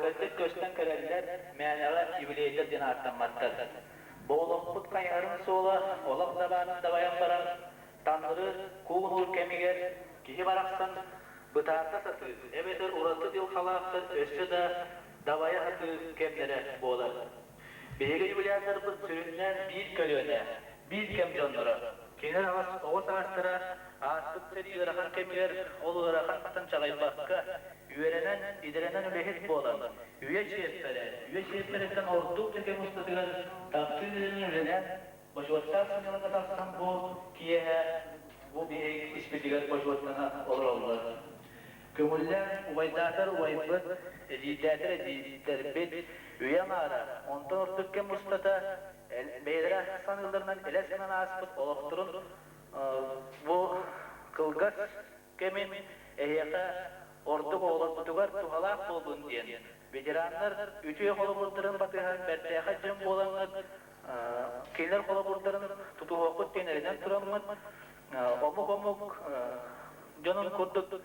Чуолкайдык көстөн кэлэллэр, мээнэҕэ юбилейдар диэн ааттамматтар. Бу олохпут хайыһарын суола олох дабаанын дабайан баран, таҥнары кууһуур кэмигэр киһи барахсан бытаарда сатыыр эбэтэр ураты дьылҕалаахтар өссө да дабайа сатыыр кэмнэрэ буолар. Биһиги юбилярдарбыт сүрүннээн биир көлүөнэ, биир кэм дьонноро. Кинилэр аҕас оҕо саастара ааспыт сэрии ыарахан кэмигэр ол ыарахантан чаҕыйбакка, үөрэнэн, идэлэнэн үлэһит буолан, үйэ чиэппэрэ, үйэ чиэппэриттэн ордук да кэм устатыгар таптыыр идэлэрин үлэлээн, бочуоттаах сынньалаҥҥа тахсан бу киэһэ бу биһиги испитигэр бочуоттана олороллор. Көҥүллээн убайдаатар убайбыт, эдьиийдээтэр эдьиийдэрбит үйэ аҥаара, онтон ордук кэм устата бэйэлэрэ саныылларынан элэс гынан ааспыт олохторун бу кылгас кэмин эһиэхэ ордук оҕолорбутугар туһалаах буоллун диэн ветераннар үтүө холобурдарын батыһан бэртээхэй дьон буолаҥҥыт кинилэр холобурдарын тутуһуоххут диэн эрэнэн тураммыт омук-омук дьонун курдук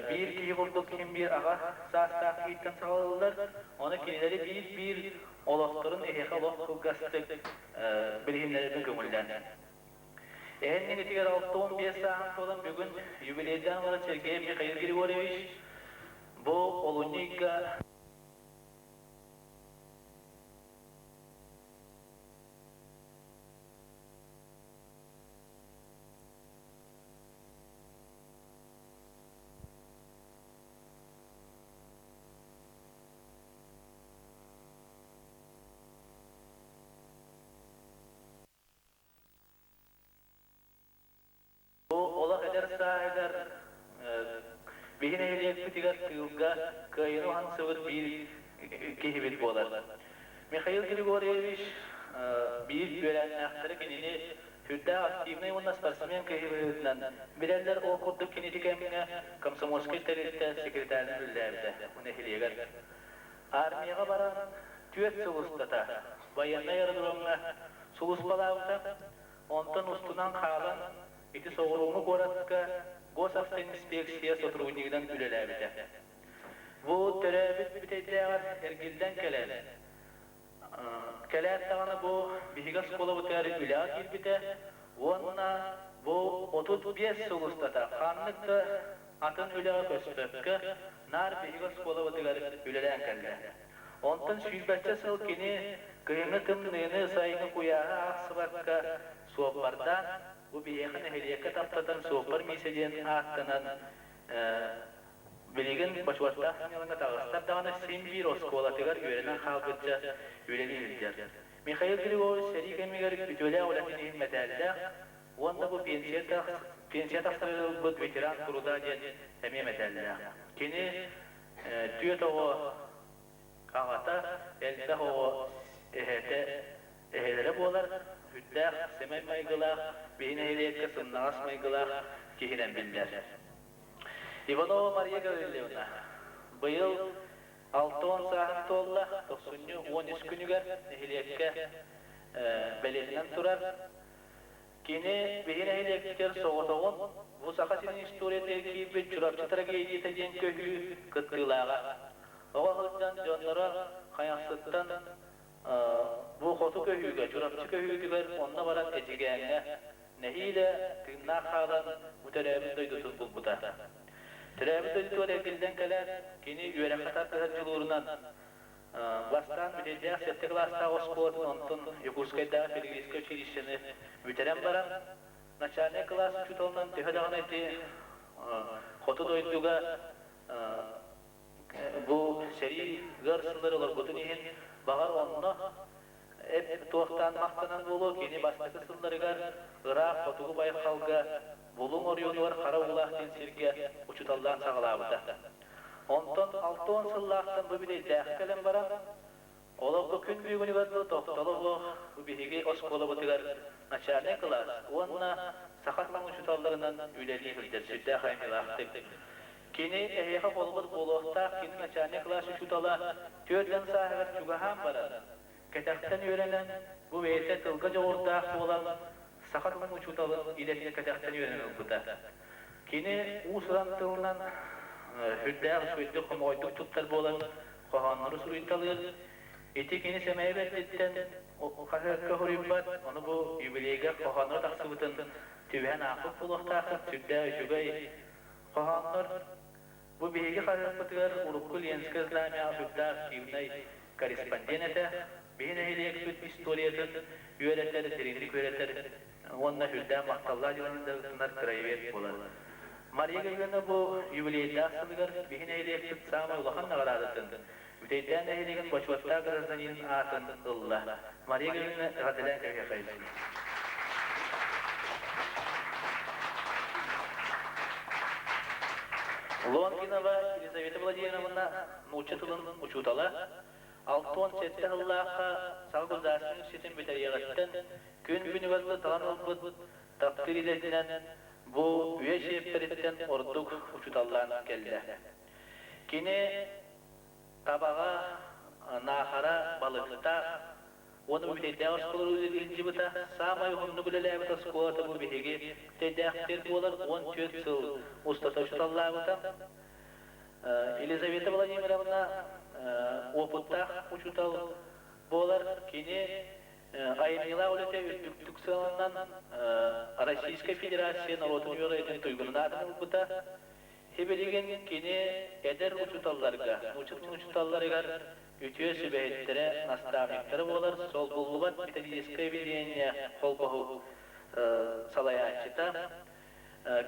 биир киһи курдук ким биир аҕа саастаах киһиттэн саҕалыыллар, ону кинилэри биир-биир олохторун эһиэхэ олох кылгастык билиһиннэрэрбин көҥүллээн. Эһэннигитигэр 65 сааһын туолан бүгүн юбилейдаан олорор Сергей Михаил Григорьевич бу олунньу ыйга Бу олох эдэр сааһыгар биһи нэһилиэкпитигэр тыылга кыайыыны уһансыбыт биир киһибит буолар. Михаил Григорьевич биир үөлээннээхтэрэ кинини сүрдээх активнай уонна спортсмен киһи быһыытынан билэллэр. Ол курдук кини ити кэмҥэ комсомольскай тэрилтэ секретарынан үлэлээбитэ нэһилиэгэр. Армияҕа баран 4 сыл устата военнай аэродромҥа сулууспалаабыта. Онтон устунан хаалан, ити соҕурууҥҥу куоракка госавтоинспекция сотруднигынан үлэлээбитэ. Бу төрөөбүт бүтэйдээҕэр эргиллэн кэлэн, кэлээт даҕаны бу биһиги оскуолабытыгар үлэҕэ киирбитэ уонна бу 35 сыл устата ханнык да атын үлэҕэ көспөккө, наар биһиги оскуолабытыгар үлэлээн кэллэ. Онтон сүүрбэччэ сыл кини кыһыҥҥы тымныыны, сайыҥҥы куйааһы аахсыбакка суоппардаан, бу биһиэхэ нэһилиэккэ таптатан суоппар Миисэ диэн ааттанан билигин бочуоттаах сынньалаҥҥа таҕыстар даҕаны син биир оскуолатыгар үөрэнэн хаалбычча үлэлии сылдьар. Михаил Григорьевич сэрии кэмигэр үтүөлээх үлэтин иһин мэтээллээх уонна бу пенсия тахсарыгар ылбыт ветеран труда диэн эмиэ мэтээллээх. Кини түөрт оҕо аҕата, элбэх оҕо эһэтэ, эһэлэрэ буолар, сүрдээх сэмэй майгылаах, биһи нэһилиэккэ сымнаҕас майгылаах киһинэн биллэр. Иванова Мария Гаврильевна быйыл 60 сааһын туолла, тохсунньу 13 күнүгэр нэһилиэккэ бэлиэтэнэн турар. Кини биһи нэһилиэкпитигэр соҕотоҕун бу Саха сирин историятыгар киирбит Чурапчы трагедията диэн көһүү кыттыылааҕа. Оҕо сылдьан дьонноро Хайахсыттан бу хоту көһүүгэ, Чурапчы көһүүтүгэр онно баран Эдьигээҥҥэ нэһиилэ тыыннаах хаалан бу төрөөбүт дойдутун булбута. Төрөөбүт дойдутугар эргиллэн кэлээт, кини үөрэххэ тардыһар дьулуурунан Бастаан бүтэйдээх сэттэ кылаастаах оскуолатын, онтон Якутскайдааҕы педагогическай училищены бүтэрэн баран, начальнай кылаас учууталынан төһө даҕаны ити хоту дойдуга бу сэрии ыар сыллары олорбутун иһин, баҕар онно эп туохтаан махтанан буолуо, кини бастакы сылларыгар ыраах Хотугу Байҕалга Булуҥ оройуонугар Хара Уулаах диэн сиргэ учууталлаан саҕалаабыта. Онтон 60 сыллаахтан бу бүтэйдээххэ кэлэн баран, олоххо күн бүгүнүгэр дылы тохтоло суох бу биһиги оскуолабытыгар начальнай кылаас уонна саха тылын учууталларынан үлэлии сылдьар сүрдээх айымньылаахтык. Кини эһиэхэ холобур буолуохтаах кини начальнай кылаас учуутала 40 сааһыгар чугаһаан баран, кэтэхтэн үөрэнэн, бу бэйэтэ тылга дьоҕурдаах буолан, саха тылын учууталын идэтин кэтэхтэн үөрэнэн ылбыта. Кини уус-уран тылынан сүрдээх үчүгэйдик, хомоҕойдук туттар буолан, Хоһооннору суруйталыыр. Ити кини сэмэйэ бэрдиттэн хаһыакка суруйбат, ону бу юбилейга хоһоонноро тахсыбытын түбэһэн аахпыт буолуохтааххыт, сүрдээх үчүгэй хоһооннор. Бу биһиги хаһыаппытыгар урукку Ленское знамя сүрдээх активнай корреспондент этэ. Биһи нэһилиэкпит историятын үөрэтэр, дириҥник үөрэтэр уонна сүрдээх махталлаах дьыаланы дьарыктанар краевед буолар. Мария Гавриловна бу юбилейдаах сылыгар биһи нэһилиэкпит саамай улахан наҕараадатын, Бүтэйдээн нэһилиэгин бочуоттаах гражданин аатын ылла. Мария Гавриловна эҕэрдэлээн кэбиһиэххэйин. Лонгинова Елизавета Владимировна нуучча тылын учуутала, 67 сыллаахха Саха государственнай университетын бүтэриэҕиттэн күн күнүгэр талан ылбыт таптыыр идэтинэн бу үйэ чиэппэриттэн ордук учууталлаан кэллэ. Кини табаҕа, наахара, балыктаах уонна бүтэйдээх оскуолалары үлэлиир Саамай уһуннук үлэлээбит оскуолата бу биһиги Бүтэйдээхтэр буолар 14 сыл устата учууталлаабыта. Елизавета Владимировна уопуттаах учуутал буолар. Кини айымньылаах үлэтэ үрдүктүк сыаналанан Российскай Федерация норуотун үөрэҕин туйгунун аатын ылбыта. Сибилигин кини эдэр учууталларга, нуучча учууталларыгар үтүө сүбэһиттэрэ, наставниктара буолар солбуллубат методическай объединение холбоһук салайааччыта.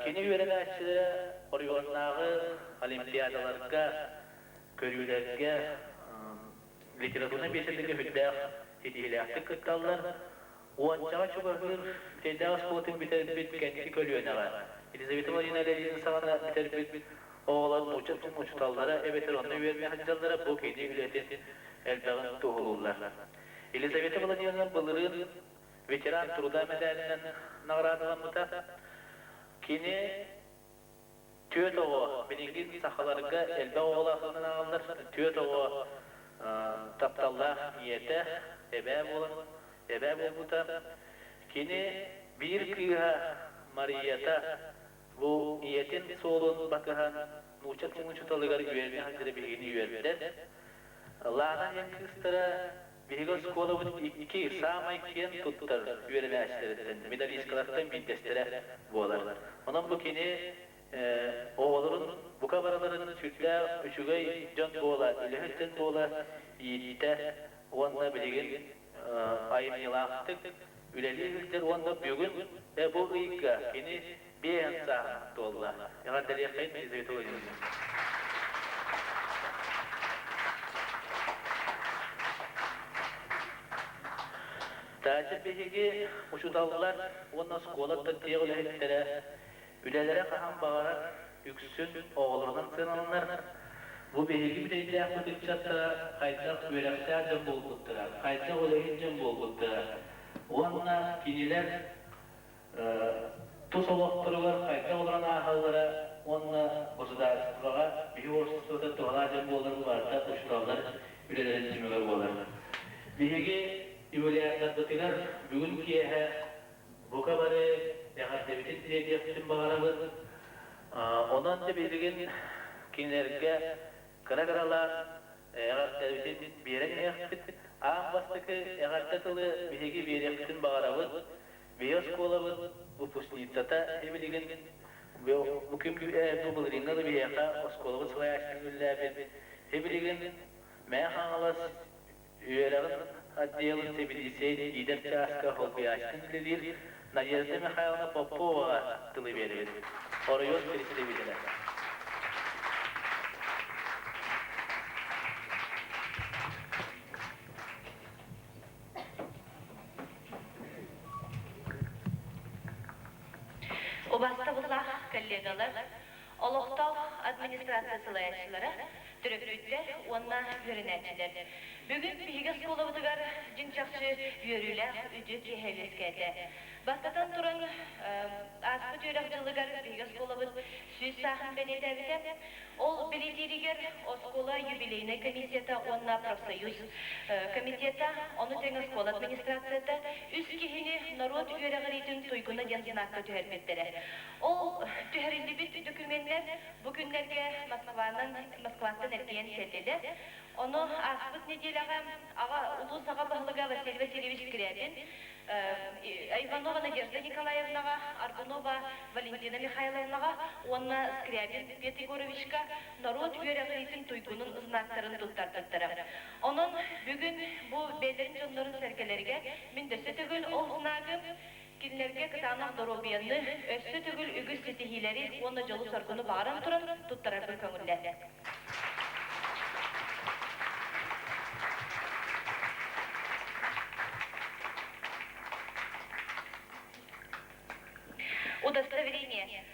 Кини үөрэнээччилэрэ оройуоннааҕы олимпиадаларга, көрүүлэргэ, литературнай биэчэрдэргэ сүрдээх ситиһиилээхтик кытталлар. Уончаҕа чугаһыыр Бүтэйдээх оскуолатын бүтэрбит кэнники көлүөнэҕэ Елизавета Владимировна Лелина саҕана бүтэрбит оҕолор нуучча тылын учууталлара эбэтэр онно үөрэнэ сылдьаллара бу кини үлэтин элбэҕин туоһулууллар. Елизавета Владимировна былырыын ветеран труда мэдээлинэн наҕараадаламмыта. Кини түөрт оҕо, билигин сахаларга элбэх оҕолоохтон ааҕаллар, түөрт оҕо тапталлаах ийэтэ, эбээ буолан, эбээ буолбута. Кини биир кыыһа Марията бу ийэтин суолун батыһан нуучча тылын учууталыгар үөрэнэ сылдьара биһигини үөрдэр. Лаана диэн кыыстара Биһиги оскуолабыт икки саамай киэн туттар үөрэнээччилэриттэн, медалисткалартан биирдэстэрэ буолар. Онон бу кини оҕолорун бука барыларын сүрдээх үчүгэй дьон буола, үлэһит дьон буола ииттэ уонна билигин айымньылаахтык үлэлии сылдьар уонна бүгүн бу ыйга кини биэһин сааһын туолла. Эҕэрдэлиэххэйин Елизавета Владимировна. Таача биһиги учууталлар уонна оскуола тиэх үлэһиттэрэ үлэлэрэ хаһан баҕарар үксүн оҕолорунан сыаналанар. Бу биһиги бүтэйдээхпит ыччаттара хайдах үөрэхтээх дьон буолбуттара, хайдах үлэһит дьон буолбуттара уонна кинилэр тус олохторугар хайдах олорон ааһаллара уонна государствоҕа биһи уопсастыбата туһалаах дьон буоларын барыта учууталлар үлэлэрин түмүгэ буолар. Биһиги юбилярдарбытыгар бүгүн киэһэ бука бары эҕэрдэбитин тириэрдиэхпитин баҕарабыт. Онон да билигин кинилэргэ кыра-кыралаан эҕэрдэбитин биэрэн иһиэхпит. Аан бастакы эҕэрдэ тылы биһиги биэриэхпитин баҕарабыт. Биһи оскуолабыт выпускницата билигин бу күн бу былырыыҥҥы да биһиэхэ оскуолабыт салайааччытын үлэлээбит билигин Мэҥэ Хаҥалас үөрэҕин отделын сэбиэдиссэй иитэр чааска солбуйааччытын үлэлиир Надежда Михайловна Поповаҕа тылы биэрэбит. Оройуон представителэ. Убастабыллаах коллегалар, олохтоох администрация салайааччылара, төрөппүттэр уонна үөрэнээччилэр. Бүгүн биһиги оскуолабытыгар дьиҥ-чахчы үөрүүлээх үтүө киэһэ үөскээтэ. Бастатан туран, ааспыт үөрэх дьылыгар биһиги оскуолабыт 100 сааһын бэлиэтээбитэ. Ол бэлиэтииригэр оскуола юбилейнай комиссията уонна профсоюз комитета, ону тэҥэ оскуола администрацията үс киһини норуот үөрэҕириитин туйгуна диэн знаакка түһэрбиттэрэ. Ол түһэриллибит дөкүмүөннэр бу күннэргэ Москванан Москваттан эргийэн кэллилэр. Ону ааспыт нэдиэлэҕэ аҕа улуус аҕа баһылыга Василий Васильевич Скрябин Иванова Надежда Николаевнаҕа, Аргунова Валентина Михайловнаҕа уонна Скрябин Петр Егоровичка норуот үөрэҕириитин туйгунун знактарын туттарбыттара. Онон бүгүн бу бэйэлэрин дьоннорун сэргэлэригэр мин өссө төгүл ол знагы кинилэргэ кытаанах доруобуйаны, өссө төгүл үгүс ситиһиилэри уонна дьолу-соргуну баҕаран туран туттарарбын көҥүллээтэ. Удостоверение.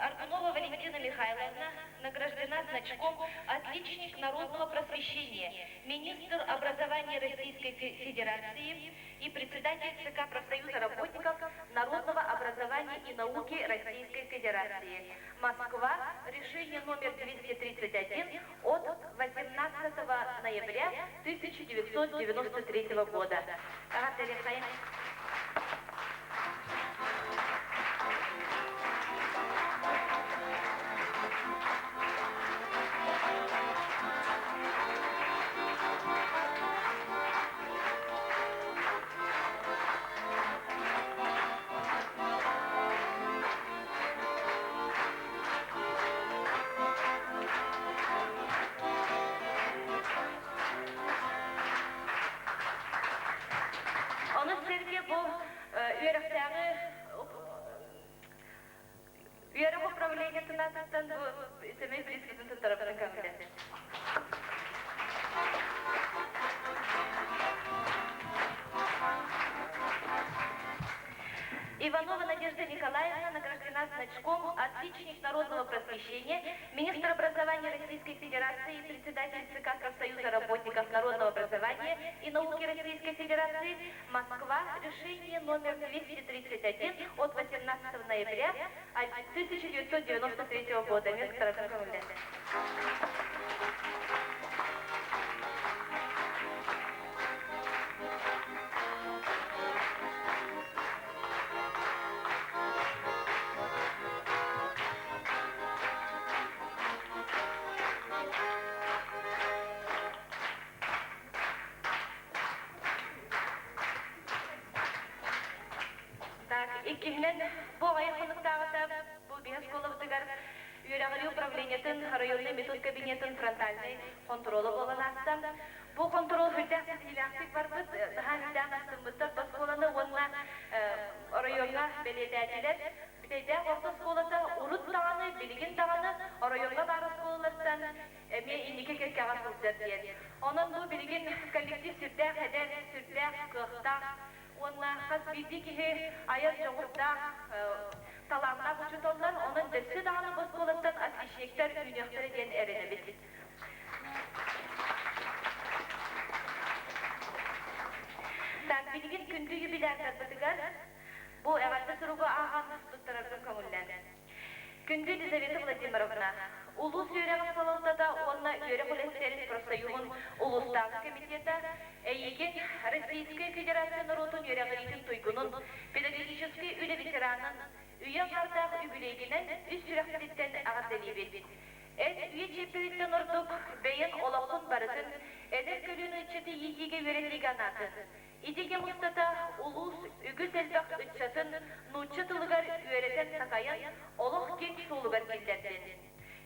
Аргунова Валентина Михайловна награждена значком «Отличник народного просвещения», министр образования Российской Федерации и председатель ЦК профсоюза работников народного образования и науки Российской Федерации. Москва, решение номер 231 от 18 ноября 1993 года. Ону сэргэ бу үөрэхтээҕи үөрэх управлениетын аатыттан бу сэмэй призгытын туттарабытын көҥүллэтин. Иванова Надежда Николаевна награждена значком «Отличник народного просвещения», министр образования Российской Федерации и председатель ЦК Профсоюза работников народного образования и науки Российской Федерации, Москва, решение номер 231 от 18 ноября 1993 года. Место Так, иккиһинэн бу аҕыйах хонуктааҕыта бу биһи оскуолабытыгар үөрэҕирии управлениетын районный метод кабинетын фронтальнай хонтуруола буолан ааста. Бу хонтуруол сүрдээх ситиһиилээхтик барбыт, наһаа үрдээн астыммыттар оскуоланы уонна оройуоҥҥа бэлиэтээтилэр. Бүтэйдээх орто оскуолата урут даҕаны, билигин даҕаны оройуоҥҥа баар оскуолалартан эмиэ инники кэккэҕэ сылдьар диэн. Онон бу билигин коллектив сүрдээх эдэр, сүрдээх кыахтаах уонна хас биирдии киһи айар дьоҕурдаах, талааннаах учууталлар, онон дөссө даҕаны бу оскуолаттан отличниктар үүнүөхтэрэ диэн эрэнэбит. Так, билигин күндү юбилярдарбытыгар бу эҕэрдэ суругу ааҕан туттараргын көҥүллэн. Күндү Елизавета Владимировна, улуус үөрэҕин салалтата уонна үөрэх үлэһиттэрин профсоюһун улуустааҕы комитета эйигин Российскай Федерация норуотун үөрэҕириитин туйгунун, педагогическай үлэ ветеранын, үйэ аҥаардаах үбүлүөйгүнэн үс сүрэхпититтэн эҕэрдэлиибит. Эн үйэ чиэппэриттэн ордук бэйэҥ олоххун барытын эдэр көлүөнэ ыччаты иитиигэ-үөрэтиигэ анаатын. Ити кэм устата улуус үгүс элбэх ыччатын нуучча тылыгар үөрэтэн-такайан олох киэҥ суолугар киллэрдин.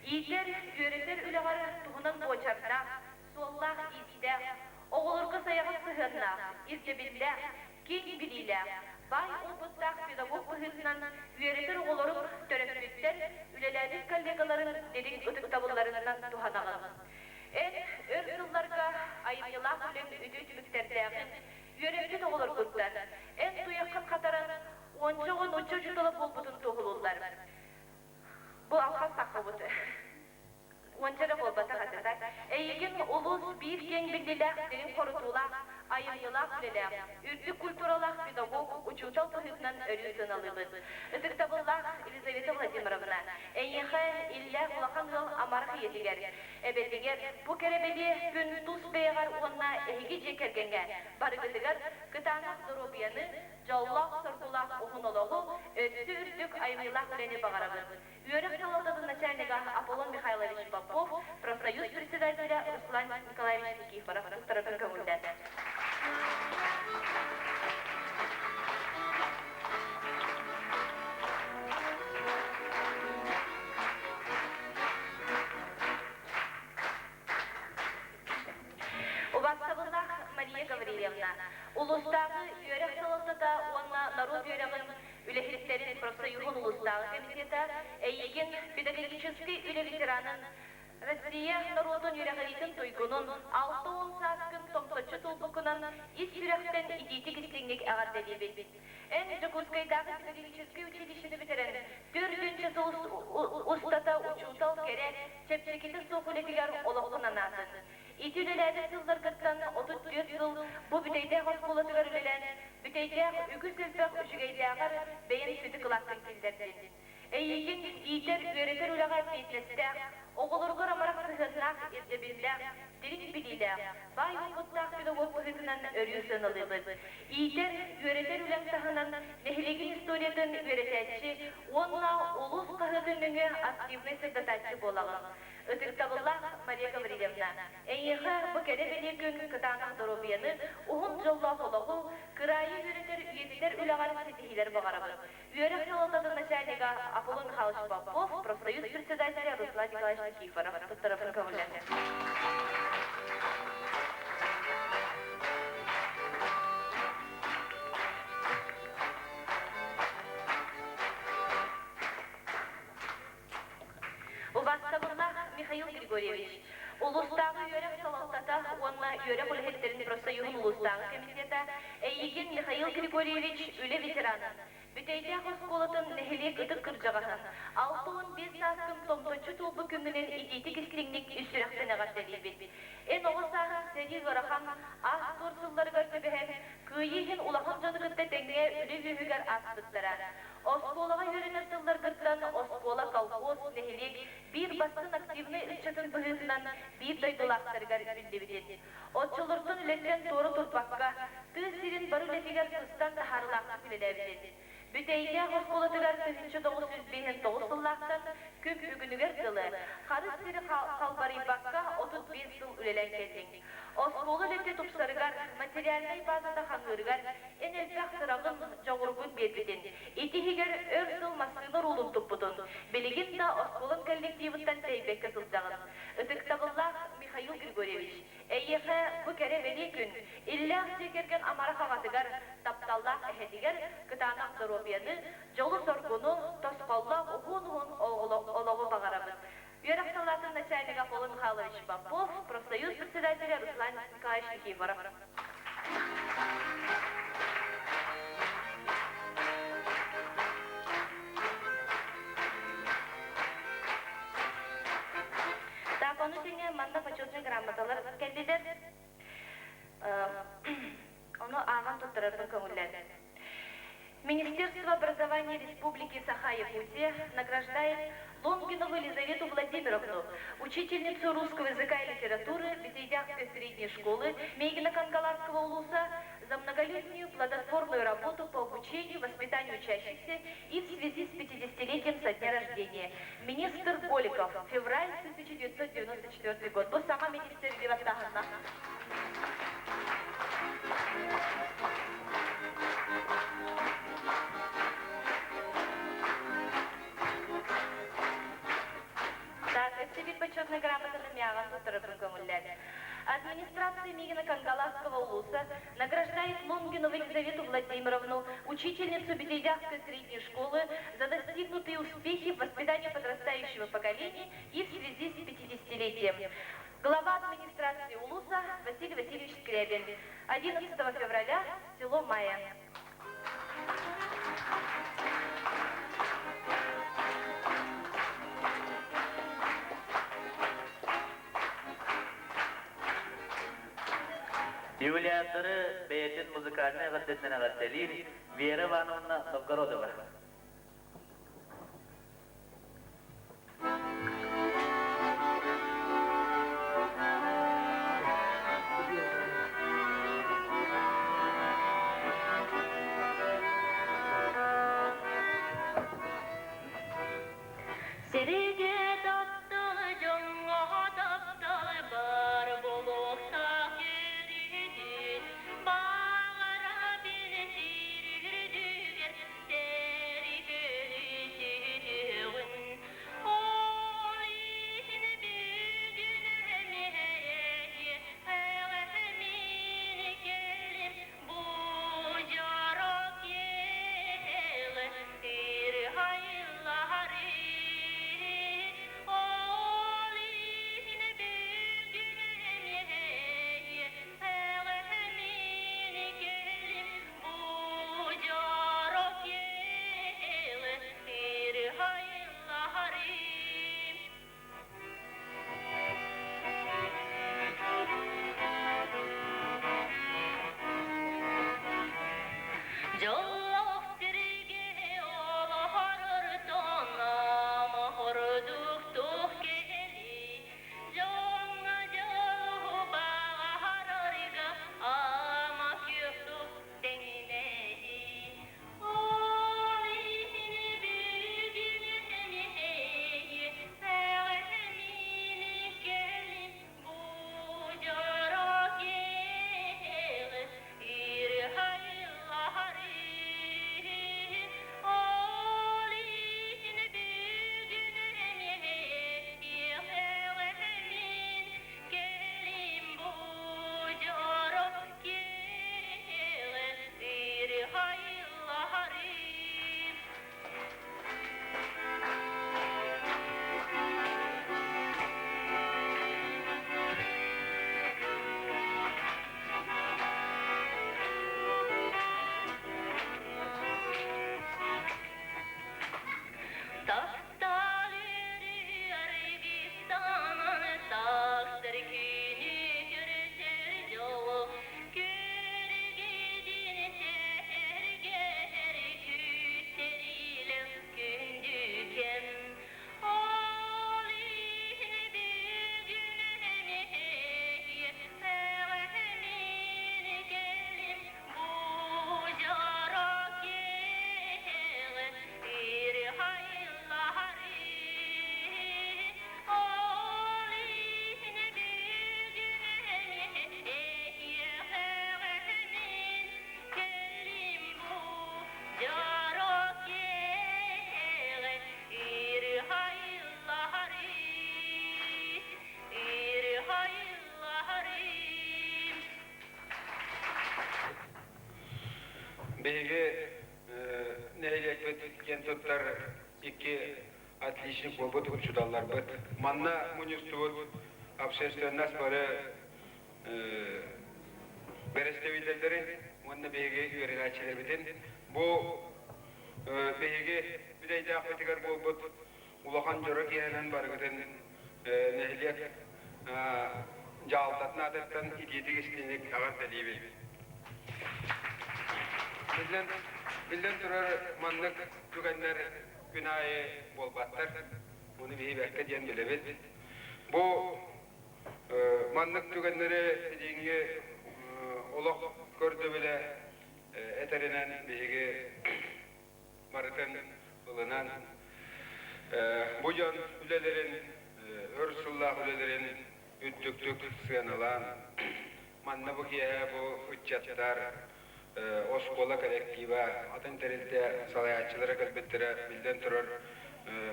Иитэр, үөрэтэр үлэҕэр туһунан буочардаах, суоллаах-иистээх, оҕолорго сайаҕас сыһыаннаах, ирдэбиллээх, киэҥ билиилээх, баай уопуттаах педагог быһыытынан үөрэтэр оҕолоруҥ, төрөппүттэр, үлэлээбит коллегаларыҥ дириҥ ытыктабылларынан туһанаҕын. Эн өр сылларга айымньылаах үлэҥ үтүө түмүктэрдээҕин үөрэппит оҕолоргуттан, эн туйаххын хатаран, уонча оҕо нуучча учуутала буолбутун туоһулууллар. Бу алҕас таххыбыт. Уонча эрэ буолбатах этэ, так? Эйигин улуус биир киэҥ биллиилээх, дириҥ хорутуулаах, айымньылаах үлэлээх, үрдүк культуралаах педагог, учуутал быһыытынан өрүү сыаналыыбыт. Ытыктабыллаах Елизавета Владимировна, эйиэхэ иллээх улахан ыал амарах ийэтигэр, эбэтигэр бу кэрэ бэлиэ күн тус бэйэҕэр уонна эһиги дьиэ кэргэҥҥэ барыгытыгар кытаанах доруобуйаны, дьоллоох-соргулаах уһун олоҕу, өссө үрдүк айымньылаах үлэни баҕарабыт. Үөрэх салалтатын начальнига Аполлон Михайлович Попов, профсоюз председателя Руслан. Руслан Николаевич Никифоров туттарарга көҥүллээтэ. Убастабыллаах Мария Гаврильевна, улуустааҕы үөрэх салалтата уонна норуот үөрэҕин үлэһиттэрин профсоюһун улуустааҕы комитета эйигин педагогическай үлэ ветеранын Россия норуотун үөрэҕириитин туйгунун 60 сааскын томточчу туолбуккунан ис сүрэхтэн итиитик-истиҥник эҕэрдэлиибит. Эн Дьокуускайдааҕы педагогическай училищены бүтэрэн, төрдүнчэ сыл устата учуутал кэрэ, чэпчэкитэ суох үлэтигэр олоххун анаатын. Ити үлэлээбит сылларгыттан 34 сыл бу Бүтэйдээх оскуолатыгар үлэлээн, Бүтэйдээх үгүс элбэх үчүгэйдээҕэр бэйэҥ сүдү кылааккын киллэрдин. Эйигин иитэр-үөрэтэр үлэҕэ эппиэтинэстээх, оҕолоругар амарах сыһыаннаах, ирдэбиллээх, дириҥ билиилээх, баай уопуттаах педагог быһыытынан өрүү сыаналыыбыт. Иитэр, үөрэтэр үлэҥ таһынан нэһилиэгин историятын үөрэтээччи уонна улуус хаһыатын нөҥүө активнай сырдатааччы буолаҕын. Ытыктабыллаах Мария Гаврильевна, эйиэхэ бу кэрэ-бэлиэ күн кытаанах доруобуйаны, уһун дьоллоох олоҕу, кыраайы үөрэтэр, үйэтитэр үлэҕэр ситиһиилэр баҕарабыт. Үөрэх салалтатын начальнига Аполлон Михайлович Попов, профсоюз председателя Руслан Николаевич Никифоров туттарабын көҥүллэннэ. Убастабыллаах Михаил Григорьевич, улуустааҕы үөрэх салалтата уонна үөрэх үлэһиттэрин профсоюһун улуустааҕы комитета эйигин Михаил Григорьевич үлэ ветеранын, Бүтэйдээх оскуолатын нэһилиэк ытык кырдьаҕаһын, 65 сааскын томточчу туолбут күҥҥүнэн итиитик-истиҥник ис сүрэхтэн эҕэрдэлиибит. Эн оҕо сааһыҥ сэрии ыарахан, аас-туор сылларыгар түбэһэн, кыайыы иһин улахан дьону кытта тэҥҥэ үлэ үөһүгэр ааспыттара. Оскуолаҕа үөрэнэр сылларгыттан оскуола, колхоз, нэһилиэк биир бастыҥ активнай ыччатын быһыытынан биир дойдулаахтарыгар биллибитин. Оччолортон үлэттэн туора турбакка, тыа сирин бары үлэтигэр сыстан таһаарыылаахтык үлэлээбитин. Бүтэйдээх оскуолатыгар 1959 сыллаахтан күн бүгүнүгэр дылы харыс сири халбарыйбакка 35 сыл үлэлээн кэллиҥ. Оскуола үлэтэ тупсарыгар, материальнай базата хаҥыырыгар эн элбэх сыраҕын, дьоҕургун биэрбитин, ити иһигэр өр сыл массыына уруулун туппутун, билигин да оскуолаҥ коллективыттан тэйбэккэ сылдьаҕын. Ытыктабыллаах Михаил Григорьевич, эйиэхэ бу кэрэ-бэлиэ күн иллээх дьиэ кэргэн амарах аҕатыгар, тапталлаах эһэтигэр кытаанах доруобуйаны, дьолу-соргуну, тосхоллоох уһун-уһун олоҕу баҕарабыт. Үөрэх салаатын начальнига Аполлон Михайлович Попов, профсоюз председателя Руслан Николаевич Никифоров. Так, ону тэҥэ манна почетнай грамоталар кэллилэр. Ону ааҕан туттарарбын көҥүллээтим. Министерство образования Республики Саха-Якутия награждает Лонгинову Елизавету Владимировну, учительницу русского языка и литературы Бетейдяхской средней школы Мегино-Кангаласского улуса за многолетнюю плодотворную работу по обучению и воспитанию учащихся и в связи с 50-летием со дня рождения. Министр Голиков. Февраль 1994 год. Бу саҥа министр Леваттаһынна. Так, өссө почетной грамотаны миэхэ туттарарбын көҥүллээн. Администрация Мегино-Кангаласского улуса награждает Лонгинову Елизавету Владимировну, учительницу Бетейдяхской средней школы, за достигнутые успехи в воспитании подрастающего поколения и в связи с 50-летием. Глава администрации улуса Василий Васильевич Скрябин. 11 февраля, село Майя. Юбилярдары бэйэтин музыкальнай эҕэрдэтинэн эҕэрдэлиир Вера Ивановна Новгородова. Сиригэ таптал, дьоҥҥо таптал бар. Биһиги нэһилиэкпит киэн туттар икки отличник буолбут учууталларбыт. Манна мунньустубут общественность бары бэрэстэбиитэллэрин уонна биһиги үөрэнээччилэрбитин бу биһиги бүтэйдээхпитигэр буолбут улахан дьоро киэһэнэн барыгытын нэһилиэк дьаһалтатын аатыттан итиитик истиҥник эҕэрдэлиибин. Биллэн, биллэн турар маннык түгэннэр күн аайы буолбаттар. Ону биһи бэркэ диэн билэбит. Бу маннык түгэннэри билиҥҥи олох көрдөбүлэ этэринэн биһиги барытын ылынан бу дьон үлэлэрин өр сыллаах үлэлэрин үрдүктүк сыаналаан манна бу киэһэ бу ыччаттар оскуола коллектива атын тэрилтэ салайааччылара кэлбиттэрэ биллэн турар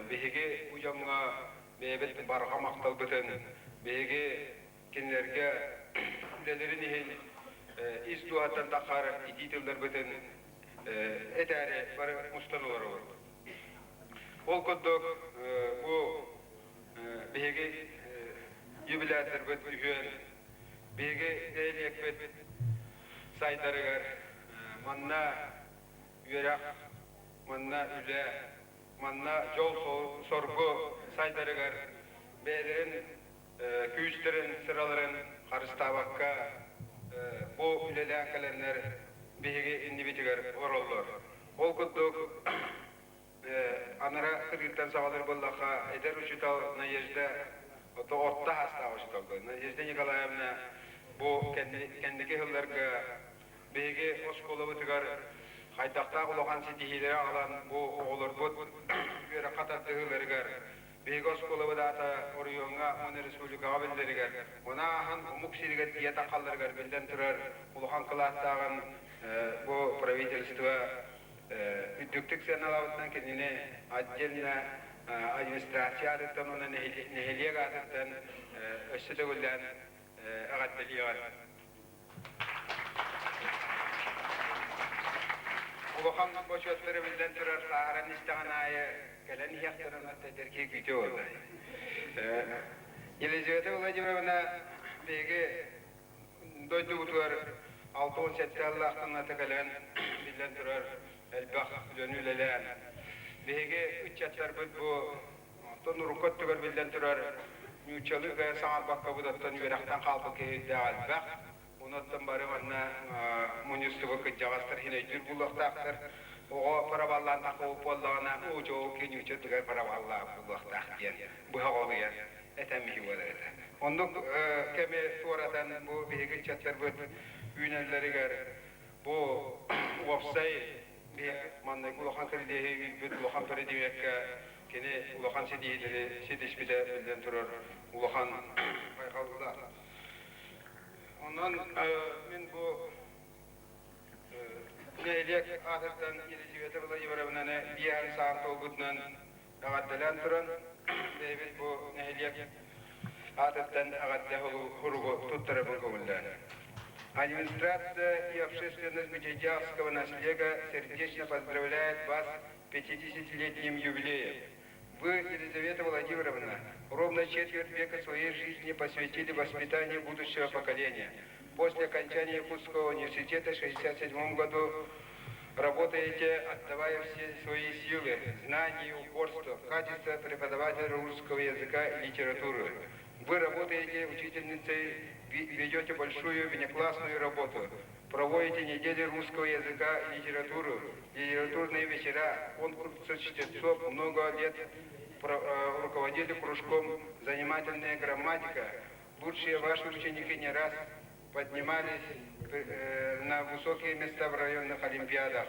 биһиги бу дьоҥҥо бэйэбит барҕа махталбытын биһиги кинилэргэ үлэлэрин иһин ис дууһаттан таххар итии тылларбытын этээри бары мустан олоробут. Ол курдук бу биһиги юбилярдарбыт үһүөн биһиги нэһилиэкпит сайдарыгар манна үөрэх, манна үлэ, манна дьол-соргу сайдарыгар бэйэлэрин күүстэрин, сыраларын харыстаабакка бу үлэлээн кэлэннэр биһиги иннибитигэр олороллор. Ол курдук анара кытыыттан саҕалыыр буоллахха, эдэр учуутал Надежда, орто саастаах учуутал Надежда Николаевна бу кэнники сылларга биһиги оскуолабытыгар хайдахтаах улахан ситиһиилэри аҕалан бу оҕолорбут үөрэххэ тардыһыыларыгар биһиги оскуолабыт аата оройуоҥҥа уонна республикаҕа биллэригэр, ону ааһан омук сиригэр тиийэ таххалларыгар биллэн турар улахан кылааттааҕын бу правительство үрдүктүк сыаналаабытынан кинини отдельно администрация аатыттан уонна нэһилиэк аатыттан өссө төгүллээн эҕэрдэлиэҕин. Улахан бочуоттары биллэн турар сааһыран истэҕин аайы кэлэн иһиэхтэрин эдэр киһи күүтүө буолла. Елизавета Владимировна биһиги дойдубутугар 67 сыллаахтан ата кэлэн биллэн турар элбэх үлэни үлэлээн биһиги ыччаттарбыт бу онтон урукку өттүгэр биллэн турар нууччалыы кыайан саҥарбакка быдаттан үөрэхтэн хаалбыт киһи үрдээх элбэх. Онуттан бары манна мунньустубу кырдьаҕастар иһин өйдүүр буолуохтаахтар. Оҕо парабаллаан таххыбыт буоллаҕына, уу кинүүчэ тыгар парабаллаах буолуохтаах диэн быһа олуйан этэн биһи буолар этэ. Оннук кэми туоратан бу биһиги ыччаттарбыт үүнэллэригэр бу уопсай маннык улахан кирилиэһи үүрбүт улахан предмеккэ кини улахан ситиһиилэри ситиспитэ биллэн турар улахан хайҕаллаах. Онон мин бу нэһилиэк аатыттан Елизавета Владимировнаны биэһэн саан туолбутунан эҕэрдэлээн туран, бэйэбит бу нэһилиэк аатыттан эҕэрдэ суругу туттарабын көҥүллээн. Администрация и общественность Битейдяхского наслега сердечно поздравляет вас с 50-летним юбилеем. Вы, Елизавета Владимировна, ровно четверть века своей жизни посвятили воспитанию будущего поколения. После окончания Якутского университета в 1967 году работаете, отдавая все свои силы, знания и упорство в качестве преподавателя русского языка и литературы. Вы работаете учительницей, ведете большую внеклассную работу, проводите недели русского языка и литературы, литературные вечера, конкурсы чтецов, много лет руководили кружком «Занимательная грамматика». Лучшие ваши ученики не раз поднимались на высокие места в районных олимпиадах.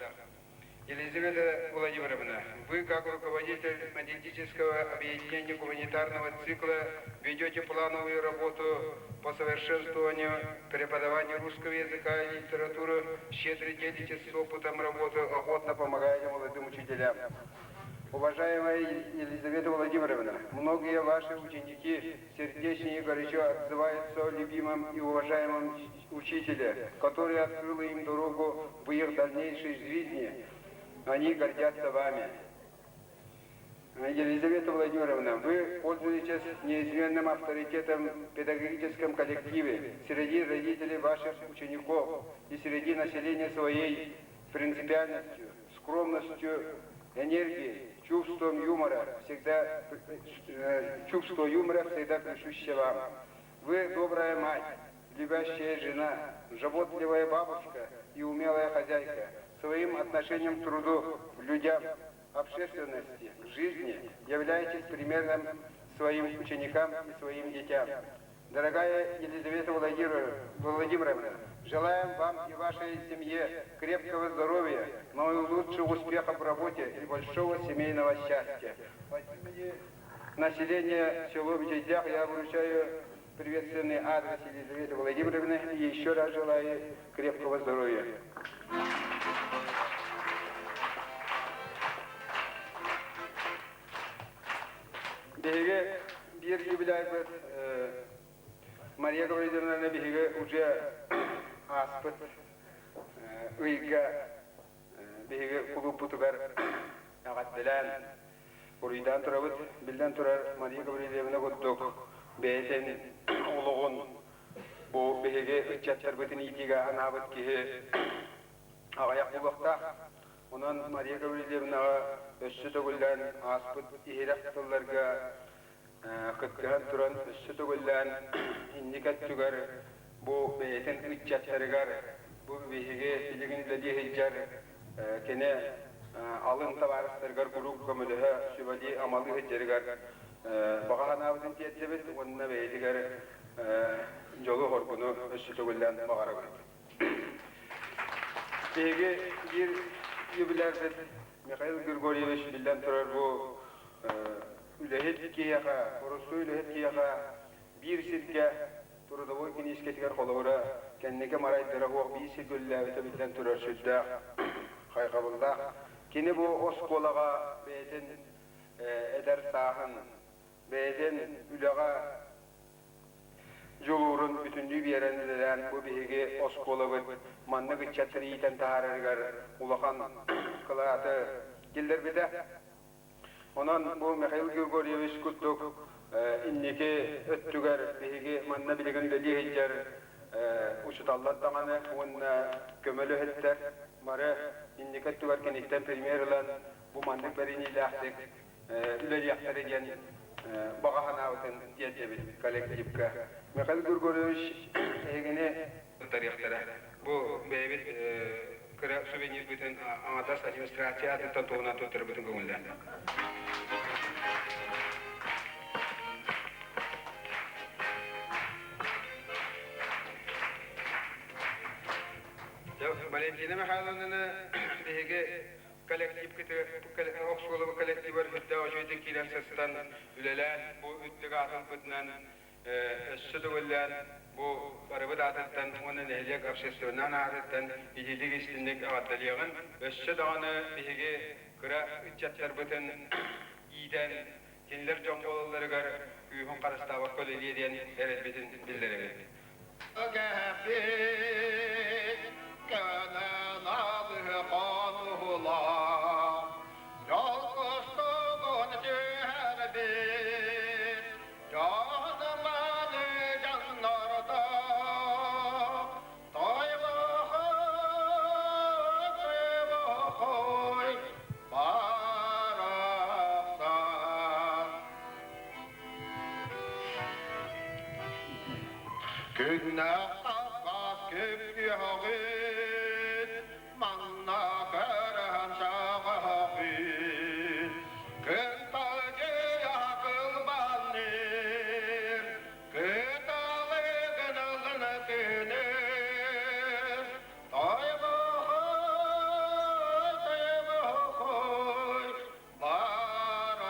Елизавета Владимировна, вы, как руководитель математического объединения гуманитарного цикла, ведете плановую работу по совершенствованию преподавания русского языка и литературы, щедро делитесь опытом работы, охотно помогаете молодым учителям. Уважаемая Елизавета Владимировна, многие ваши ученики сердечно и горячо отзываются о любимом и уважаемом учителе, который открыл им дорогу в их дальнейшей жизни. Они гордятся вами. Елизавета Владимировна, вы пользуетесь неизменным авторитетом в педагогическом коллективе среди родителей ваших учеников и среди населения своей принципиальностью, скромностью, энергией, чувством юмора, всегда, чувство юмора всегда присуще вам. Вы добрая мать, любящая жена, заботливая бабушка и умелая хозяйка. Своим отношением к труду, людям, общественности, к жизни являетесь примером своим ученикам и своим детям. Дорогая Елизавета Владимировна, желаем вам и вашей семье крепкого здоровья, наилучших успехов в работе и большого семейного счастья. От имени населения села Бичейдях я вручаю приветственный адрес Елизаветы Владимировны и еще раз желаю крепкого здоровья. Биһиги биир юбилейбыт Мария Гаврильевна биһиги уже ааспыт ыйга биһиги кулууппутугар эҕэрдэлээн уруйдаан турабыт. Биллэн турар, Мария Гаврильевна курдук бэйэтин олоҕун бу биһиги ыччаттарбытын иитиигэ анаабыт киһи аҕыйах буолуохтаах. Онон Мария Гаврильевнаҕа өссө төгүллээн ааспыт иһирэх тылларга кыттыһан туран өссө төгүллээн инник өттүгэр бу бэйэтин ыччаттарыгар бу биһиги билигин үлэлии сылдьар кини алын табаарыстарыгар куруук көмөлөһө сүбэлии-амалыы сылдьарыгар баҕа санаабытын тиэрдэбит уонна бэйэтигэр дьолу-соргуну өссө төгүллээн баҕарабыт. Биһиги биир юбилярбыт Михаил Григорьевич биллэн турар бу үлэһит киһиэхэ, боростуой үлэһит киһиэхэ биир сиргэ трудовой киниискэтигэр холобура кэнники марайдара суох биир сиргэ үлэлээбитэ биллэн турар сүрдээх хайҕабыллаах. Кини бу оскуолаҕа бэйэтин эдэр сааһын, бэйэтин үлэҕэ дьулуурун бүтүннүү биэрэн үлэлээн бу биһиги оскуолабыт маннык ыччаттары иитэн таһаарарыгар улахан кылааты киллэрбитэ. Онон бу Михаил Григорьевич курдук инники өттүгэр биһиги манна билигин үлэлии сылдьар учууталлар даҕаны уонна көмөлөһүттэр бары инники өттүгэр киниттэн пример ылан бу маннык бэриниилээхтик үлэлиэхтэрэ диэн баҕа санаабытын тиэрдэбит коллективка. Михаил Григорьевич эһигини тарыахтара. Бу бэйэбит кыра сувенирбытын аҥардас администрация аатыттан туһунан туттарбытын көҥүллээн. Валентина Михайловнаны биһиги коллектив оскуола коллективар үрдээх үчүгэйдик киирэн сыстан үлэлээн бу үрдүк аатылбытынан өссө төгүллээн бу барыбыт аатыттан уонна нэһилиэк общественнай аатыттан итиитик истинник эҕэрдэлиэҕин өссө даҕаны биһиги кыра ыччаттарбытын иитэн кинилэр дьон буолалларыгар күүһүн харыстаабакка үлэлиэ диэн эрэлбитин биллэрэбит. Күннэх таххас күп-күөҕүн, манна көрөн саҕаҕын. Күн талдьыйа кылбанныыр, кыталыгын ылын күнүр. Тойбохой, тойбохой, барахсан.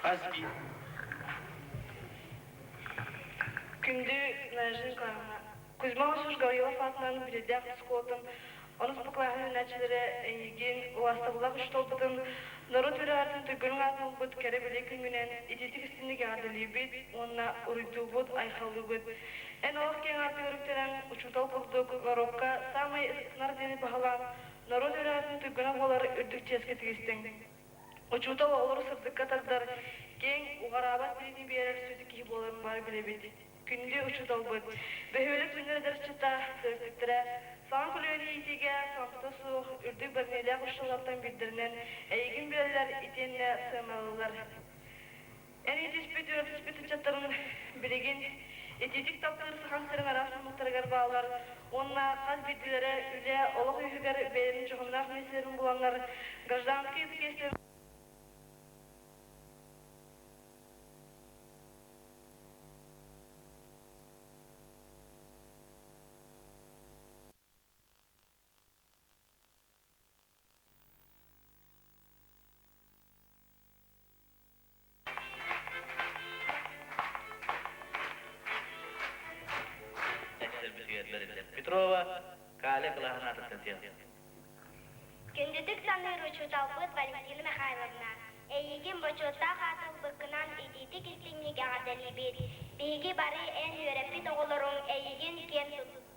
Хас биир Күндү Надежда Николаевна, Кузьма Васильевич Гаврилов аатынан Бүтэйдээх оскуолатын онус кылааһын үөрэнээччилэрэ эйигин, убаастабыллаах учууталбытын, норуот үөрэҕин туйгунун аатын ылбыт кэрэ-бэлиэ күҥҥүнэн итиитик-истиҥник эҕэрдэлиибит уонна уруйдуубут, айхаллыыбыт. Эн олох киэҥ аартыгар үктэнэн, учуутал курдук норуокка саамай ытыктанар диэни баһылаан, норуот үөрэҕин туйгуна буолар үрдүк чиэскэ тигистиҥ. Учуутал оҕолору сырдыкка тардар, киэҥ, уҕараабат билиини биэрэр сүдү киһи буоларын бары билэбит. Күндү учууталбыт, бөһүөлэк үүнэр эдэрчитэ, төрөппүттэрэ саҥа көлүөнэ иитиигэ саҥата суох үрдүк бэрниилээх учууталлартан биирдэринэн эйигин билэллэр итиэннэ сыаналыыллар. Эн иитиспит, үөрэтиспит ыччаттарын билигин итиитик таптыыр Сахам сирин араас муннуктарыгар бааллар уонна хас биирдиилэрэ үлэ, олох үөһүгэр бэйэлэрин дьоһуннаах миэстэлэрин буланнар гражданскай ытык Петрова Каля кылааһын аатыттан сиэн. Күндүтүк саныыр учууталбыт Валентина Михайловна, эйигин бочуоттаах аатылбыккынан итиитик истиҥник эҕэрдэлиибит. Биһиги бары эн үөрэппит оҕолоруҥ эйигин киэн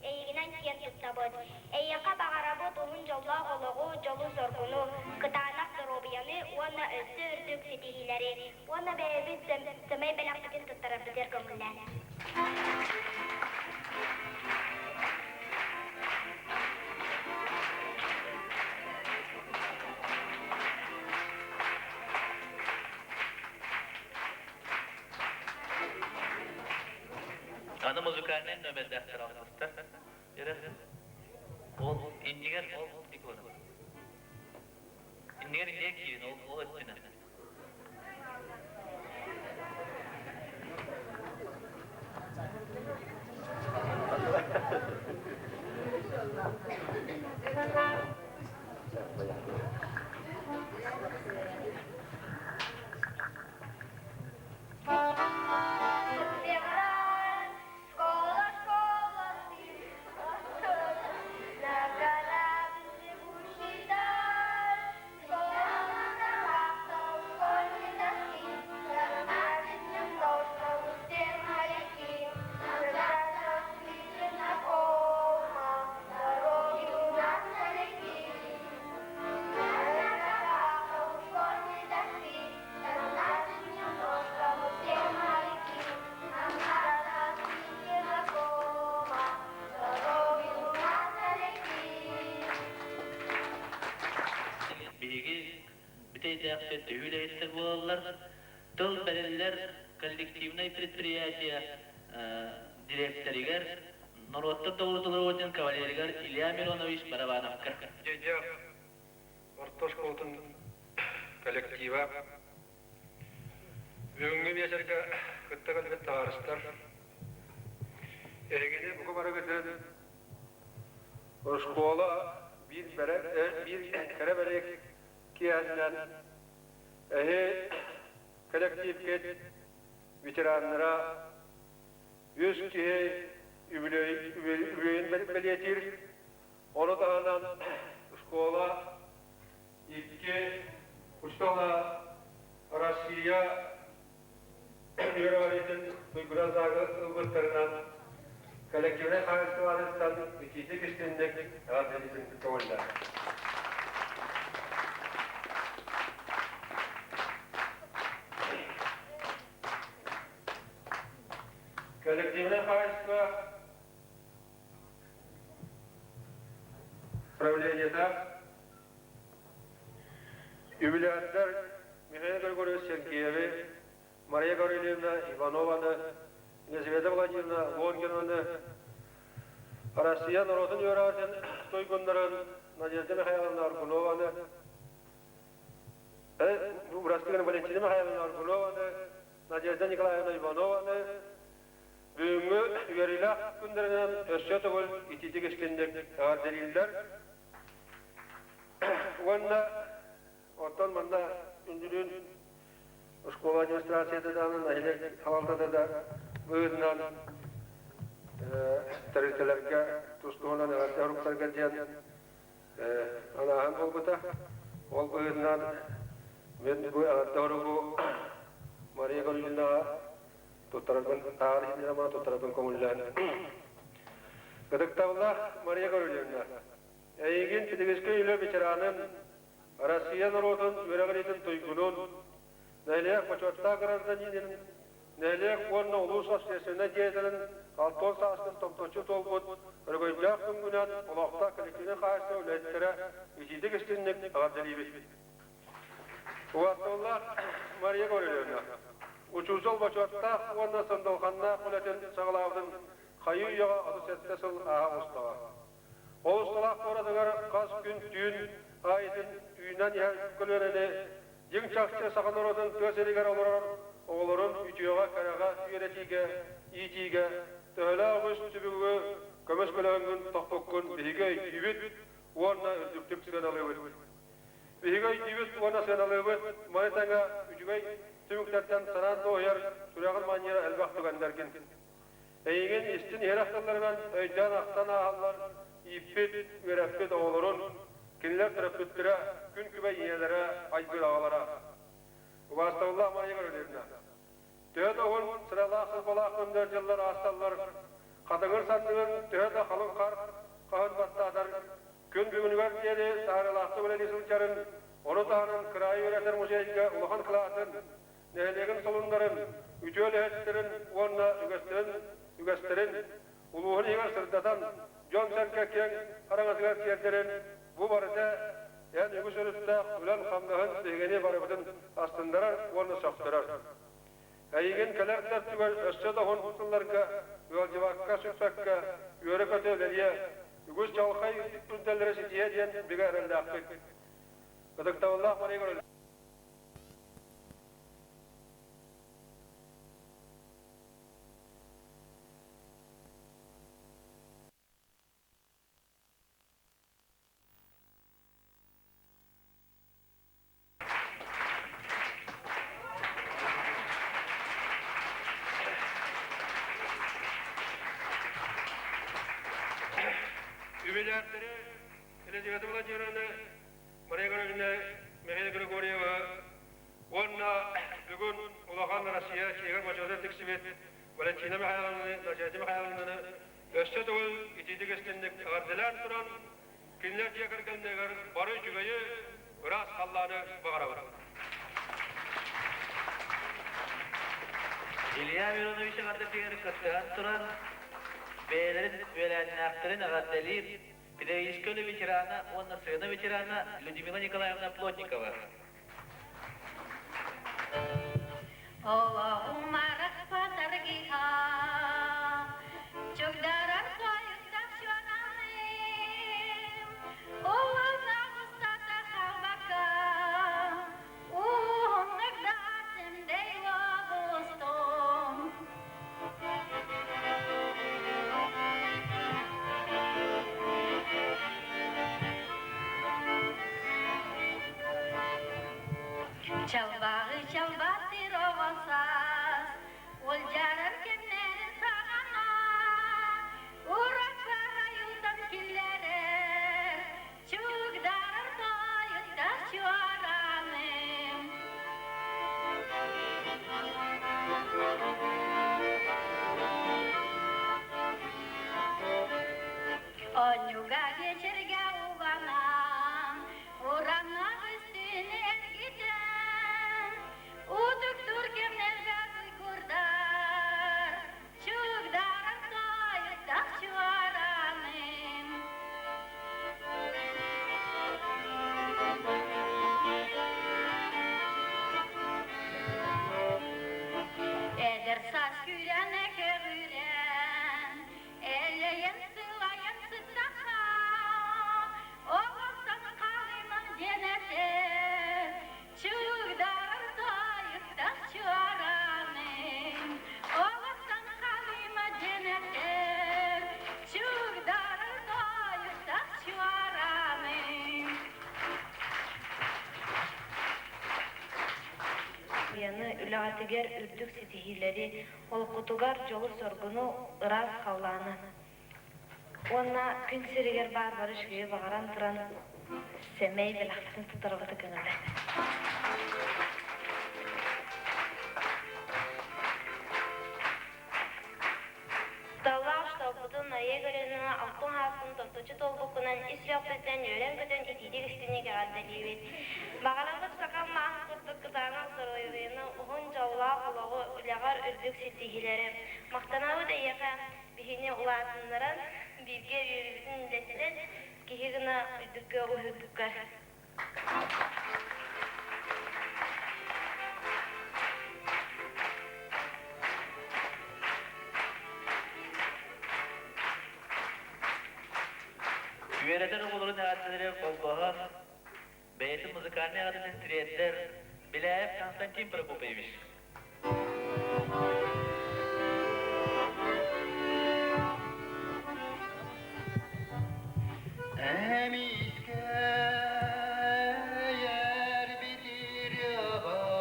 эйигинэн киэн туттабыт. Эйиэхэ баҕарабыт уһун дьоллоох олоҕу, дьолу-соргуну, кытаанах доруобуйаны уонна өссө үрдүк ситиһиилэри уонна бэйэбит сэмэй бэлэхпитин туттарарбытыгар көҥүллээ. Аны музыкальнай нөмердээхтэр алгыстар. Ол иннигэр ол икона. Иннигэр иннигэр киирин ол ол өттүнэн. Школа, школа, ты на корабль бегущий даль. Школа на школьной доски, значит немножко все моряки. Нам завтра знакомо, дороги у нас далеки. На школьной доски, значит немножко все моряки. Нам завтра знакомо, дороги у нас далеки. Биһиги бүтэйдээхтэр төһүү үлэһиттэр буолаллар. Тыл бэриллэр коллективнай предприятие дириэктэригэр, норуоттар доҕордолоругар кавалеригар Илья Миронович Барабановка. Дьэ, орто оскуолатын коллектива бүгүҥҥү биэчэргэ кытта кэлбит табаарыстар, эһигини бука барыгытын оскуола биир бэрэ биир кэрэ бэлиэ киэһэтинэн эһи кэлэктиипкит ветераннара үс киһи үбүлүөйүн бэлиэтиир. Ону таһынан школа икки учуутала Россия үөрэҕириитин туйгуна знагы ылбыттарынан коллективнай хаһаайыстыбаларыттан итиитик истинник эҕэрдэлиибин көҥүллээх. Коллективнай хаһаайыстыба правлениета Юбилярдар Михаил Григорьевич Сергееви, Мария Гаврильевна Иванованы, Елизавета Владимировна Лонгинованы, Россия норуотун үөрэҕин туйгуннарын Надежда Михайловна Аргунованы, Валентина Михайловна Аргунованы, Надежда Николаевна Иванованы бүгүҥҥү үөрүүлээх күннэринэн өссө төгүл итиитик истинник эҕэрдэлииллэр. Уонна оттон манна үндүрүүн школа. салалтата да быһыытынан тэрилтэлэргэ тус-туһунан эҕэрдэ суруктарга диэн анааһын буолбута. Ол быһыытынан мин бу эҕэрдэ суругу Мария Гаврильевнаҕа туттарарбын ааҕар иһитиннэрэ туттарарбын көҥүллээн. Ытыктабыллаах Мария Гаврильевна, эйигин педагогическай үлэ ветеранын, Россия норуотун үөрэҕириитин туйгунун, нэһилиэк бочуоттаах гражданинын, нэһилиэк уонна улуус общественнай деятелин 60 сааскын томточчу туолбут өрөгөйдөөх күҥҥүнэн олохтоох коллективнай хаһаайыстыба үлэһиттэрэ итиитик истиҥник эҕэрдэлиибит. Убаастабыллаах Мария Гаврильевна, учуутал бочуоттаах уонна сындылҕаннаах үлэтин саҕалаабытын хайыы-үйэҕэ 37 сыл ааһа оҕустаҕа. Ол усталаах куоратыгар хас күн-түүн аайытын үүнэн иһэр көлүөнэни дьиҥ-чахчы саха норуотун тыа сиригэр олорор оҕолорун үтүөҕэ-кэрэҕэ үөрэтиигэ, иитиигэ төһөлөөх үгүс түбүгү көмүс көлөһүҥҥүн тохпуккун биһиги өйдүүбүт уонна үрдүктүк сыаналыыбыт. Биһиги өйдүүбүт уонна сыаналыыбыт, маны тэҥэ үчүгэй түмүктэртэн санаан дуоһуйар сүрэҕин манньыйар элбэх түгэннэргин. Эйигин истин-иһирэх тылларынан өйдөөн-ахтан ааһаллар ииппит, үөрэппит оҕолорун, кинилэр төрөппүттэрэ, күн күбэй ийэлэрэ, айбыт аҕалара. Убаастабыллаах Мария Гаврильевна, төһө да уһун сыралаах-сылбалаах күннэр дьыллар аасталлар, хатыҥыр санныгын төһө да халыҥ хаар хаһын баттаатар, күн бүгүнүгэр диэри таһаарыылаахтык үлэлии сылдьарын, ону таһынан кыраайы үөрэтэр музейга улахан кылаатын, нэһилиэгин солуннарын, үтүө үлэһиттэрин уонна үгэстэрин, үгэстэрин улууһун иһигэр сырдатан, дьон-сэргэ киэҥ араҥатыгар тиэрдэрин, бу барыта эн үгүс өрүттээх үлэн-хамнаһын биһигини барыбытын астыннарар уонна сөхтөрөр. Эйигин кэлэр да өттүгэр өссө да уһун сылларга ыалдьыбакка, сүппэккэ, үөрэ-көтө үлэлиэ, үгүс чаҕылхай үрдэллэри ситиһиэ диэн бигэ эрэллээхпит. Ытыктабыллаах Мария Гаврильевна! Үбүлээрдэри Елизавета Владимировна, Мария Григорьевна, Михаил Григорьева уонна бүгүн улахан Россия чиэгэр бочуота тиксибит Валентина Михайловнаны, Надежда Михайловнаны өссө төгүл итиитик истинник эҕэрдэлээн туран, кинилэр дьиэ кэргэннэригэр бары үчүгэйи, ыраас халлааны баҕарабыт. Илья Миронович эҕэрдэтигэр кыттыһан туран, бэйэлэрин үөлээннээхтэрин эҕэрдэлиир педагогическай үлэ ветерана уонна сыана ветерана Людмила Николаевна Плотникова. Олоҕум арахпатаргыһа, чугдарар хойуттах чуонаным, улахан устата халбакка, уһуннук да сэмдэй оҕустум. Чалбаҕы чалбаттыр оҕо саас, Уолдьарар кэмнэрин саҕана, Уракка айылтан киллэрэр, Чугдарар тойуктар чуораным. Онньуга вечергэ убанан, Ураннаах үстүүн эргитэн, Утуктуур кэмнэргэ куйгурдар. доруобуйаны, үлэҕитигэр үрдүк ситиһиилэри, олоххутугар дьолу-соргуну, ыраас халлааны уонна күн сиригэр баар бары үчүгэйи баҕаран туран сэмэй бэлэхпитин туттарабыт көҥүлэ. Тапталлаах учууталбытын Мария Галиновна алтын хааспын томточчу туолбуккунан ис сүрэхпиттэн үөрэн-көтөн итиитик истиҥник эҕэрдэлиибит. Баҕарабыт саха маһын курдук кытаанах доруобуйаны, уһун дьоллоох олоҕу, үлэҕэр үрдүк ситиһиилэри. Махтанабыт эйиэхэ, биһини улаатыннаран, бииргэ үөрүүбүтүн үллэстэн, киһи гына үрдүккэ уһуйбуккар. Үөрэтэр оҕолорун эҕэрдэлэрэ холбоһон, бэйэтин музыкальнай аҕатын тириэрдэр Беляев Константин Прокопьевич. Эмискэ битир бар,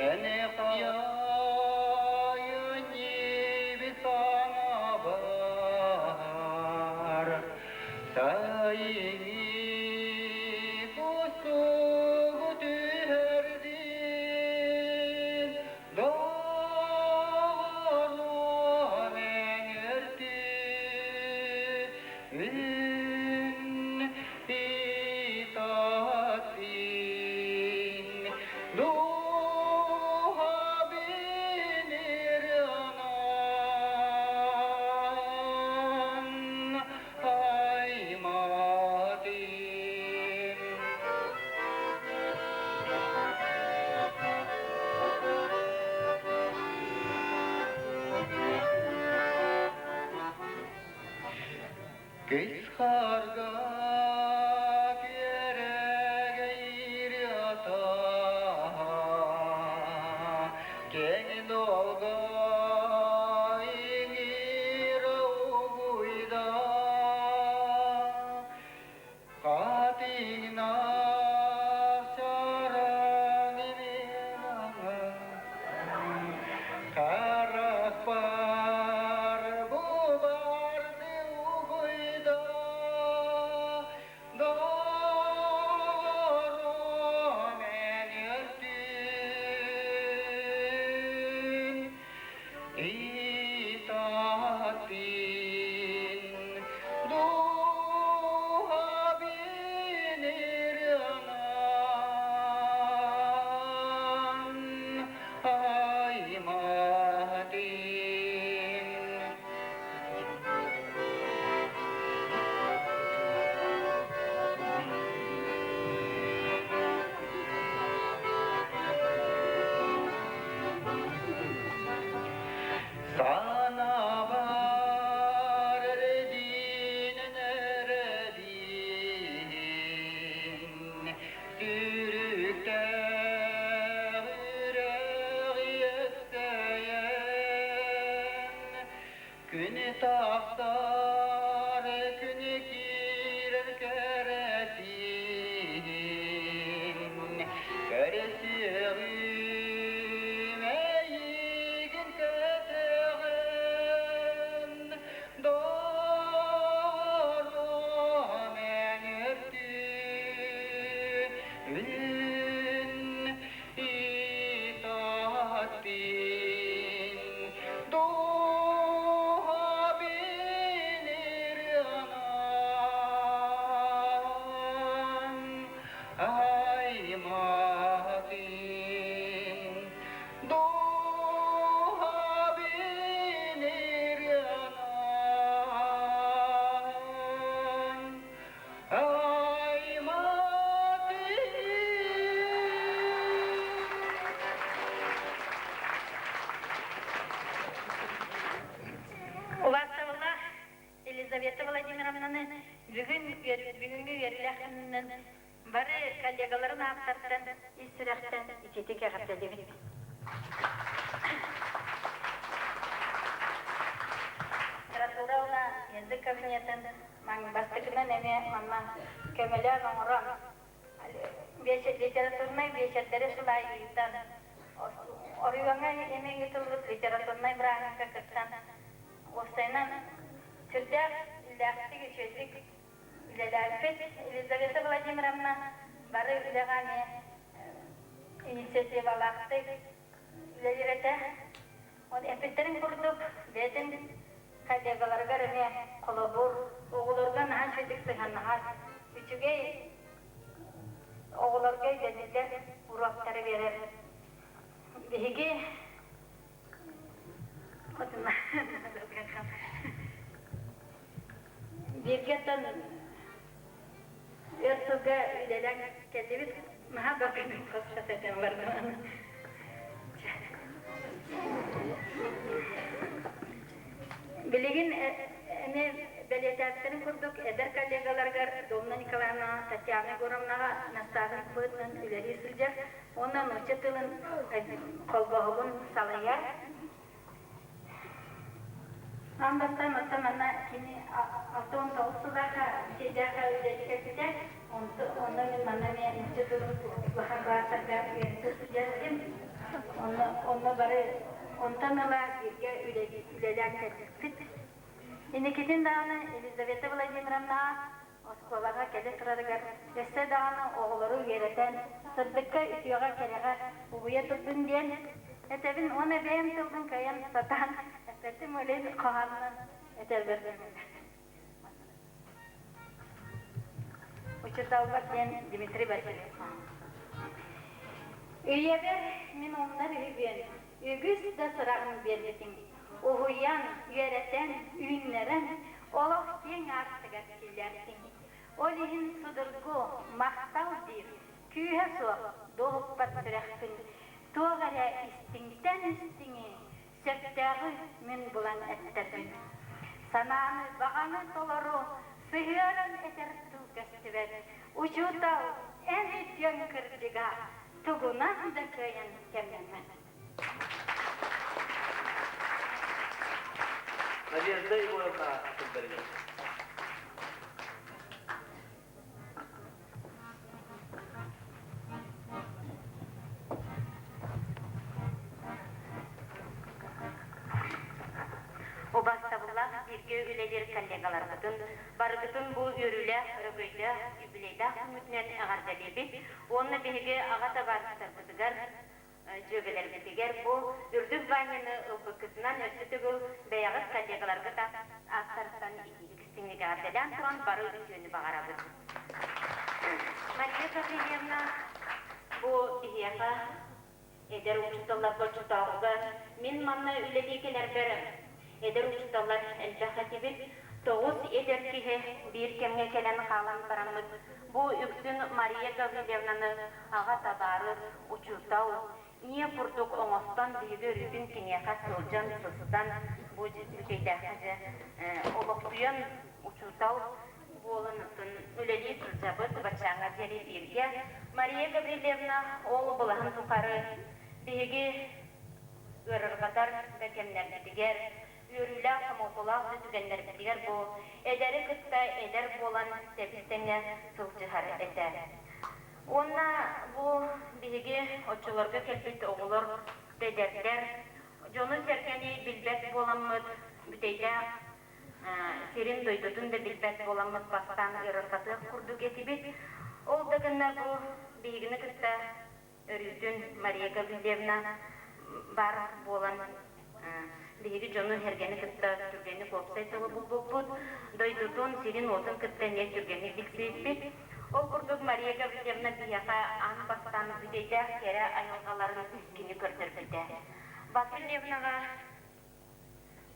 Эни бар, Сайыҥҥы кустугу түһэрдин, Доҕоруом эҥэртин, итаттин, Дууһа бинир анаан, аймаатым. Кыс-харга күөрэгэй ырыата, киэҥ долгой иҥиир угуйда, хатыҥнаах чараҥ Харахпар бу барды угуйда, Доҕоруом эн өртүн, итаттын, дууһа бинир анаан, аймаатын. Санабар эрэдиинэн эрэдиин, сүрүктээх үрэҕи өссөйөн, күнү тахсар, күнү киирэр кэрэтин, көрсүөҕүм эйигин көтөҕөн, доҕоруом эн өртүн итаттын, дууһа бинир анаан, аймаатын, дууһа бинир анаан, Убаастабыллаах Елизавета Владимировнаны бүгүн бүгүҥҥү үөрүүлээх күнүнэн бары коллегаларын ааптартан ис сүрэхтэн ититик эҕэрдэлиибит. Литература уонна язык кабинетын бастакынан эмиэ манна көмөлөөн оҥорон литература Литературнай биэчэрдэри сыл аайы ыытан, оройуоҥҥа эмиэ ыытыллыбыт литературнай бырааһынньыкка кыттан, уопсайынан сүрдээх иллээхтик, үчүгэйдик үлэлээбиппит. Елизавета Владимировна бары үлэҕэ эмиэ инициативалаахтык үлэлиир этэ. Ол эппиттэрин курдук, бэйэтин коллегаларыгар эмиэ холобур, оҕолорго наһаа үчүгэйдик сыһыаннаһар, үчүгэй оҕолорго өйдөнүллэр уруоктары биэрэр. Биһиги бииргэ оттон өр сылга үлэлээн кэллибит. Наһаа доргуйдум хос-хос этэн бардым. Билигин эмиэ бэлиэтээбиттэрин курдук эдэр коллегаларыгар Домна Николаевна Татьяна Егоровнаҕа наставник быһыытынан үлэлии сылдьар уонна нуучча тылын холбоһугун салайар. Аан бастаан оттон манна кини 69 сыллаахха Бүтэйдээххэ үлэлии кэлбитэ. Онно мин манна эмиэ нуучча тылын улахан кылаастарга үөрэтэ сылдьар этим. Онно, онно бары онтон ыла бииргэ үлэлээн кэлбиппит. Инникитин даҕаны Елизавета Владимировна оскуолаҕа кэлэ турарыгар өссө даҕаны оҕолору үөрэтэн, сырдыкка, үтүөҕэ, кэрэҕэ угуйа турдун диэн этэбин уонна бэйэм тылбын кыайан сатаан эппэтим, ол иһин хоһоонунан этэрбэр Учууталбар диэн Дмитрий Васильев. Үйэбэр мин умнар үһүбүөн, үгүс да сыраҕын биэрбитиҥ. Уһуйан, үөрэтэн, үүннэрэн, олох киэҥ аартыгар киллэртиҥ. Ол иһин судургу, махтал диир, күүһэ суох, дуоһуппат сүрэхпин туох эрэ истиҥтэн истиҥи, сөптөөҕү мин булан эттэрбин. Санааны, баҕаны толору сыһыаран этэр тыл көстүбэт. Учуутал, эн үтүөҥ кырдьыга тугунан да кыайан кэмнэммэт. Надежда Егоровна Сундарина. Убастабыллаах бииргэ үлэлиир коллегаларбытын барыгытын бу үөрүүлээх, өрөгөйдөөх, юбилейдаах күммүтүнэн эҕэрдэлиибит уонна биһиги аҕа табаарыстарбытыгар дьүөгэлэрбитигэр бу үрдүк званиены ылбыккытынан өссө төгүл бэйэҕит коллегаларгыт ааттарыттан итиитик истиҥник эҕэрдэлээн туран бары үтүөнү баҕарабыт. Мария Гаврильевна бу биһиэхэ эдэр учууталларга оччотооҕуга мин манна үлэлии кэлэрбэр эдэр учууталлар элбэх этибит. 9 эдэр киһи биир кэмҥэ кэлэн хаалан бараммыт бу үксүн Мария Гаврильевнаны аҕа табаарыс, учуутал, ийэ курдук оҥостон биһиги өрүүтүн киниэхэ сылдьан, сыстан бу Бүтэйдээххэ дьэ олохсуйан учуутал буолан оттон үлэлии сылдьабыт баччааҥҥа диэри бииргэ. Мария Гаврильевна ол былаһын тухары биһиги ыарырҕатар да кэмнэрбитигэр, үөрүүлээх, хомолтолоох да түгэннэрбитигэр бу эдэри кытта эдэр буолан тэбис-тэҥҥэ сылдьыһар этэ. Уонна бу биһиги оччолорго кэлбит оҕолор эдэрдэр, дьону-сэргэни билбэт буоламмыт, бүтэйдээх сирин-дойдутун да билбэт буоламмыт бастаан ыарырҕатыах курдук этибит. Ол да гына бу биһигини кытта өрүүтүн Мария Гаврильевна баар буолан биһиги дьону-сэргэни кытта түргэнник уопсай тылы булбуппут, дойдутун, сирин-уотун кытта эмиэ түргэнник билсибиппит. Ол курдук Мария Гаврильевна биһиэхэ аан бастаан бүтэйдээх кэрэ айылҕаларын кини көрдөрбүтэ. Васильевнаҕа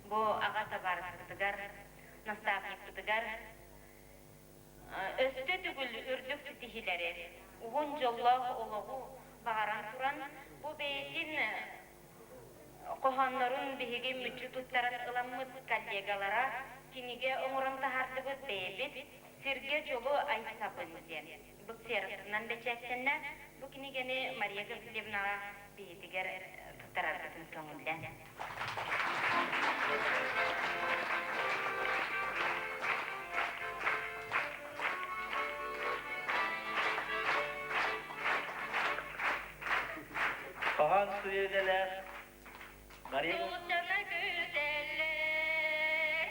бу аҕа табаарыспытыгар, наставникпытыгар Өссө төгүл үрдүк ситиһиилэри, уһун дьоллоох олоҕу баҕаран туран, бу бэйэтин хоһооннорун биһиги мүччү туттаран ыламмыт коллегалара кинигэ оҥорон таһаардыбыт бэйэбит «Сиргэ дьолу айсабын» диэн буксерксынан бэчээттэннэ. Бу кинигэни Мария Гаврильевнаҕа биһитигэр туттараргытын көҥүллээн. суруйар идэлээх Мария Туттана күтэллэр,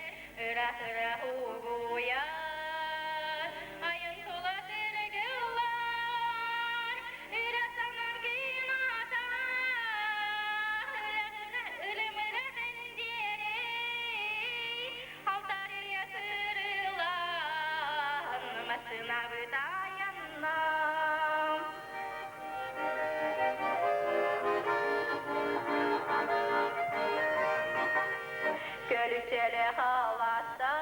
ыра-ыра угуйар, айан тула тыргыллар, ыра санаам кыымата, ырым-ыра эндиэрэй, алтарыйа сырылаан, массыынабыт айанна. Көлүччэлэ халаттар,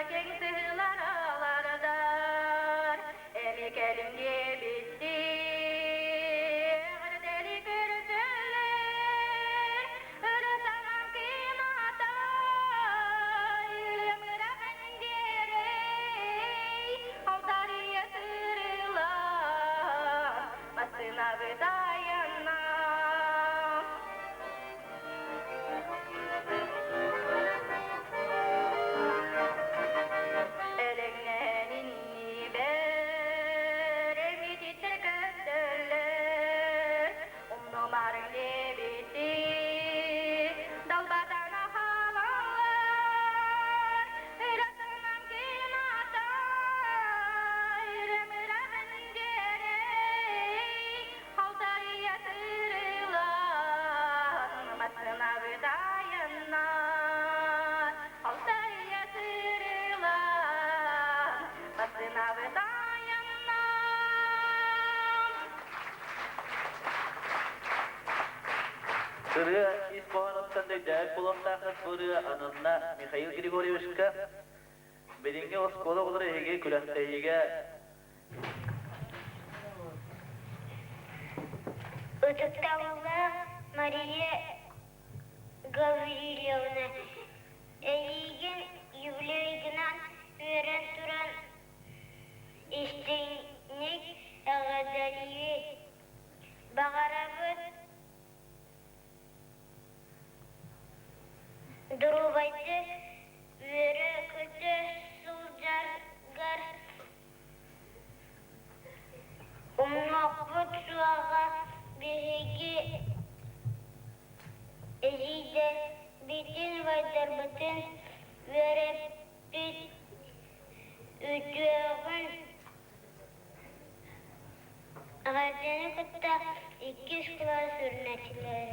киэҥ сыһыылар алардар, эми кэлим диэбиттии, эҕэрдэли көрсөллөр, өрө санаам кыымата, ырым Эндиэрэй, алтарыйа сырылаан, массыынабыт айанна. Элэҥнээн иннибэр эмититтэр көстөллөр, умнумарыҥ диэбиттии, далбатана хаалаллар. Ыратынан кыымата, ырым-ыраҕын диэрэй, халтарыйа сырылаан, массыынабыт айанна. Халтарыйа сырылаан, массыынабыт айанна. Ырыа ис хоһоонуттан өйдөөбүт буолуохтааххыт бу ырыа ананна Михаил Григорьевичка. Билиҥҥи оскуола оҕолоро эһиги күрэхтэһиигэ Ытыктабыллаах Мария Гаврильевна, эйиигин юбилейгынан үөрэн туран истиҥник эҕэрдэлиибит. Баҕарабыт Доруобайдык үөрэ-көтө сылдьаргар умнуохпут суоҕа биһиги эдьиийдэрбитин, убайдарбытын үөрэппит үтүөҕүн Эҕэрдэни кытта иккис кылаас үөрэнээччилэрэ.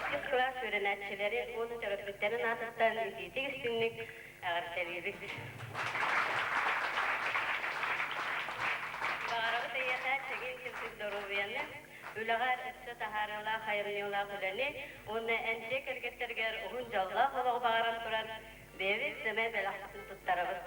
Иккис кылаас үөрэнээччилэри уонна төрөппүттэрин аатыттан итиитик истиҥник эҕэрдэлиибит. Баҕарабыт эйиэхэ чэгиэн-чэбдик доруобуйаны, үлэҕэр өссө таһаарыылаах айымньылаах үлэни уонна эн дьиэ кэргэттэргэр уһун дьоллоох олоҕу баҕаран туран, бэйэбит сэмэй бэлэхпитин туттарабыт.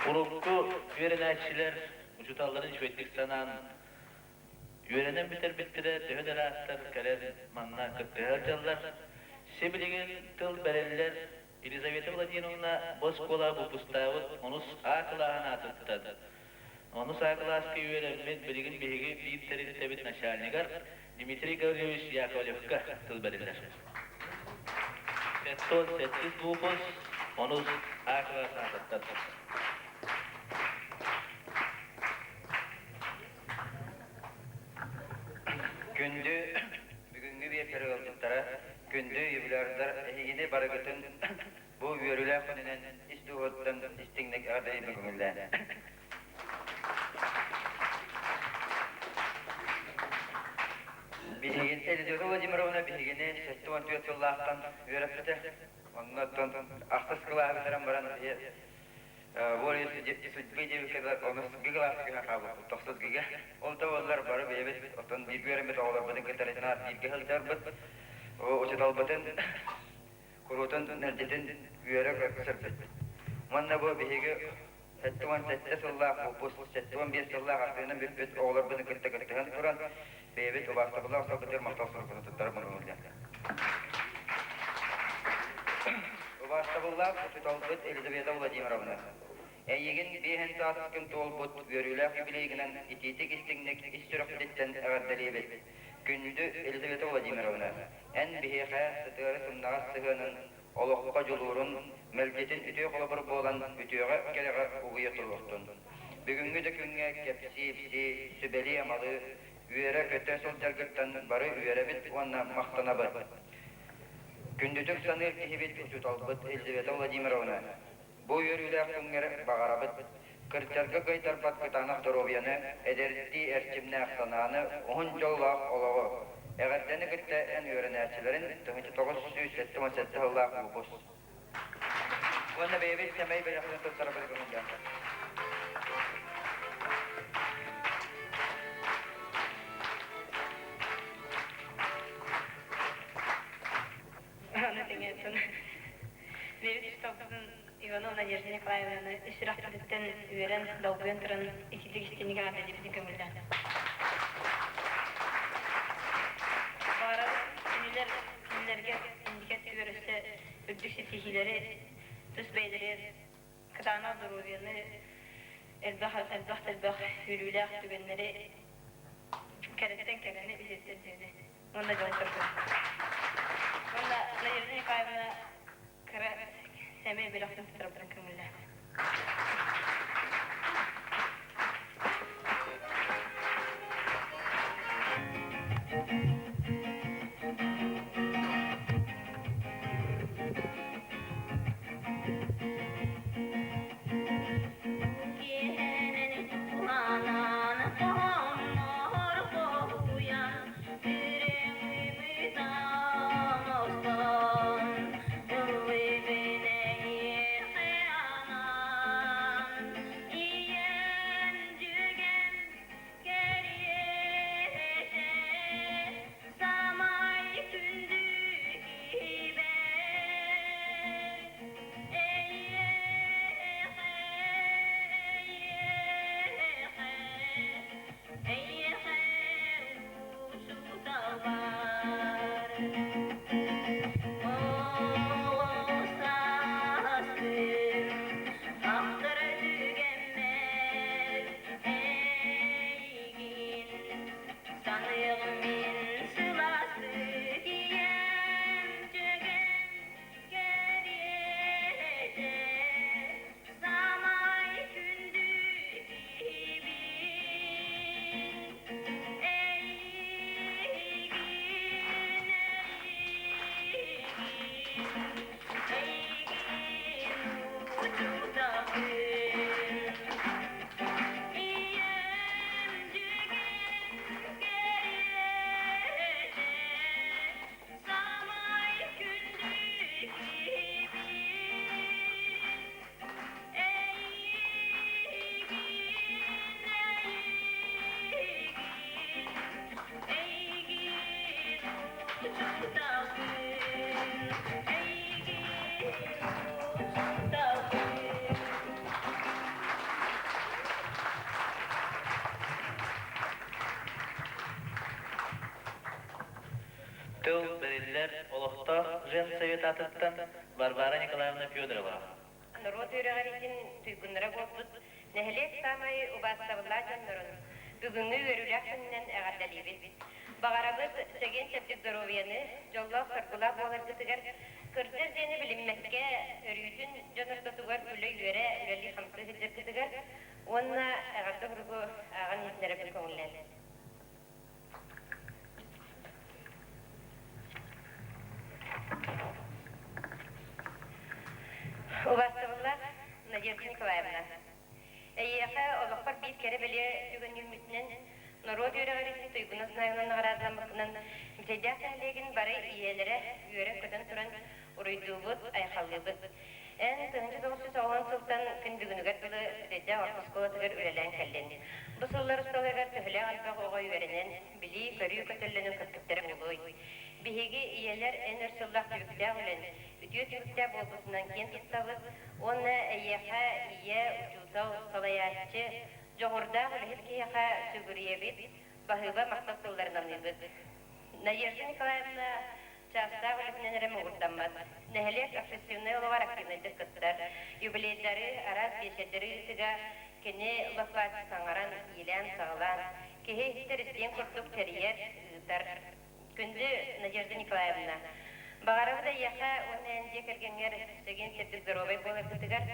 Урукку үөрэнээччилэр учууталларын үчүгэйдик санаан, үөрэнэн бүтэрбиттэрэ төһө да ыраахтар кэлэн манна кыттыһа сылдьаллар. Сибилигин тыл бэриллэр Елизавета Владимировна бу оскуола выпустаабыт онус А кылааһын аатыттан. Онус А кылааска үөрэммит билигин биһиги биир тэрилтэбит начальнигар Дмитрий Гаврильевич Яковлевка тыл бэриллэр. 78 выпуск, онус А кылаас аатыттан. Күндү бүгүҥҥү биэчэр ыалдьыттара, күндү юбилярдар, эһигини барыгытын бу үөрүүлээх күнүнэн ис дууһуттан истиҥник эҕэрдэлиибин көҥүллээн. Биһигин Елизавета Владимировна биһигини 74 сыллаахтан үөрэппитэ. Оннуттан ахсыс кылааһы бүтэрэн баран Воля судьбы диэбиккэ онус кылааска көһөн хаалбыппыт, тохсус гыга. Ол да буоллар бары бэйэбит оттон бииргэ үөрэммит оҕолорбутун кытары наар бииргэ сылдьарбыт. Учууталбытын куруутун мэлдьитин үөрэ көрсөрбүт. Уонна бу биһиги 77 сыллаах выпуск, 75 сыллаах артыынан бүппүт оҕолорбутун кытта кыттыһан туран, бэйэбит убаастабыллаах сылбытыгар махтал сурукпутун туттарар муҥурлар. Убаастабыллаах учууталбыт Елизавета Владимировна, эйигин биэһин сааскын туолбут үөрүүлээх юбилейгынан итиитик-истиҥник ис сүрэхпититтэн эҕэрдэлиибит. Күндү Елизавета Владимировна, эн биһиэхэ сытыары-сымнаҕас сыһыанын, олоххо дьулуурун, мэлдьитин үтүө холобур буолан үтүөҕэ-кэрэҕэ угуйа туруохтун. Бүгүҥҥү да күҥҥэ кэпсии-ипсии, сүбэлии-амалыы, үөрэ-көтө сылдьаргыттан бары үөрэбит уонна махтанабыт. Күндүтүк саныыр киһибит учууталбыт Елизавета Владимировна, бу үөрүүлээх күҥҥэр баҕарабыт кырдьарга кыайтарбат кытаанах доруобуйаны, эдэрдии эрчимнээх санааны, уһун дьоллоох олоҕу! Эҕэрдэни кытта эн үөрэнээччилэрин 1977 сыллаах выпуск. Уонна бэйэбит сэмэй бэлэхпин туттарабыт көҥүллээх. Аны тэҥиэттэн бэйэбит учууталбытын Иванова Надежда Николаевнаны ис сүрэхпититтэн үөрэн, долгуйан туран ититик истиҥник эҕэрдэлиибитин көҥүллээн. Баҕарабыт кинилэр кинилэргэ инники өттүгэр өссө үрдүк ситиһиилэри, тус бэйэлэригэр кытаанах доруобуйаны, элбэх элбэх да элбэх үөрүүлээх түгэннэри кэрэттэн кэрэни үтүөттэн үтүөнү уонна дьол соргуну. Уонна Надежда Николаевна кыра сэмэй бөлөхтөн туттарбытын көҥүллээн. Тыл бэриллэр олохтоох женсовет аатыттан Варвара Николаевна Федорова. Норуот үөрэҕириитин туйгуннара буолбут нэһилиэк саамай убаастабыллаах дьоннорун бүгүҥҥү үөрүүлээх күнүнэн эҕэрдэлиибит. Баҕарабыт чэгиэн-чэбдик доруобуйаны, дьоллоох-соргулаах буоларгытыгар, кырдьар диэни билиммэккэ, өрүүтүн дьон ортотугар күлэ-үөрэ үлэлии-хамсыы сылдьаргытыгар уонна эҕэрдэ суругу ааҕан иһитиннэрэбин көҥүллээн. Убаастабыллаах Надежда Николаевна, эйиэхэ олоххор биир кэрэ-бэлиэ түгэн үүммүтүнэн, норуот үөрэҕириитин туйгуна знагынан наҕараадаламмыккынан Бүтэйдээх нэһилиэгин бары ийэлэрэ үөрэн-көтөн туран уруйдуубут, айхаллыыбыт. Эн 1990 сылтан күн бүгүнүгэр дылы Бүтэйдээх орто оскуолатыгар үлэлээн кэллин. Бу сыллар усталарыгар төһөлөөх элбэх оҕо үөрэнэн, билии-көрүү көтөллөнөн көппүттэрэ буолуой? Биһиги ийэлэр эн өр сыллаах түбүктээх үлэн, үтүө түмүктээх буолбутунан киэн туттабыт уонна эйиэхэ ийэ, учуутал, салайааччы, дьоҕурдаах үлэһит киһиэхэ сүгүрүйэбит, баһыыба махтал тылларын аныыбыт. Надежда Николаевна. Чаастаах үлэтинэн эрэ муҥурдаммат. Нэһилиэк общественнай олоҕор активнайдык кыттар. Юбилейдары, араас биэчэрдэри ыытыыга кини лоп-бааччы саҥаран, иилээн-саҕалаан, киһи иһиттэр истиэн курдук тэрийэр, ыытар. Күндү Надежда Николаевна, баҕарабыт эйиэхэ уонна эн дьиэ кэргэҥҥэр чэгиэн чэбдик доруобай буоларгытыгар,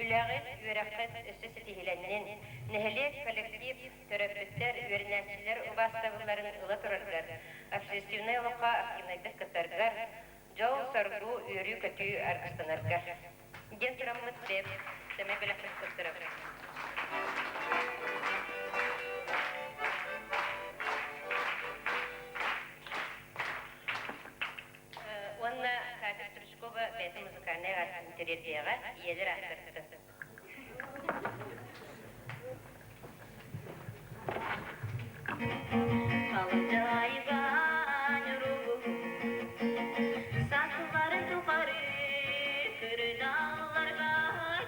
үлэҕит, үөрэххит өссө ситиһилэннин, нэһилиэк, коллектив, төрөппүттэр, үөрэнээччилэр убаастабылларын ыла тураргар, общественнай олоххо активнайдык кыттаргар, дьол-соргу, үөрүү-көтүү аргыстанаргар. Диэн тураммыт бэйэм сэмэй бэлэхпин туттарабын. Уонна Катя Стручкова бэйэтин музыкальнай аатын тириэрдиэҕэ, ийэлэр ааттарыттан. Халдьаайыган Сахаларын тухары кырдалларга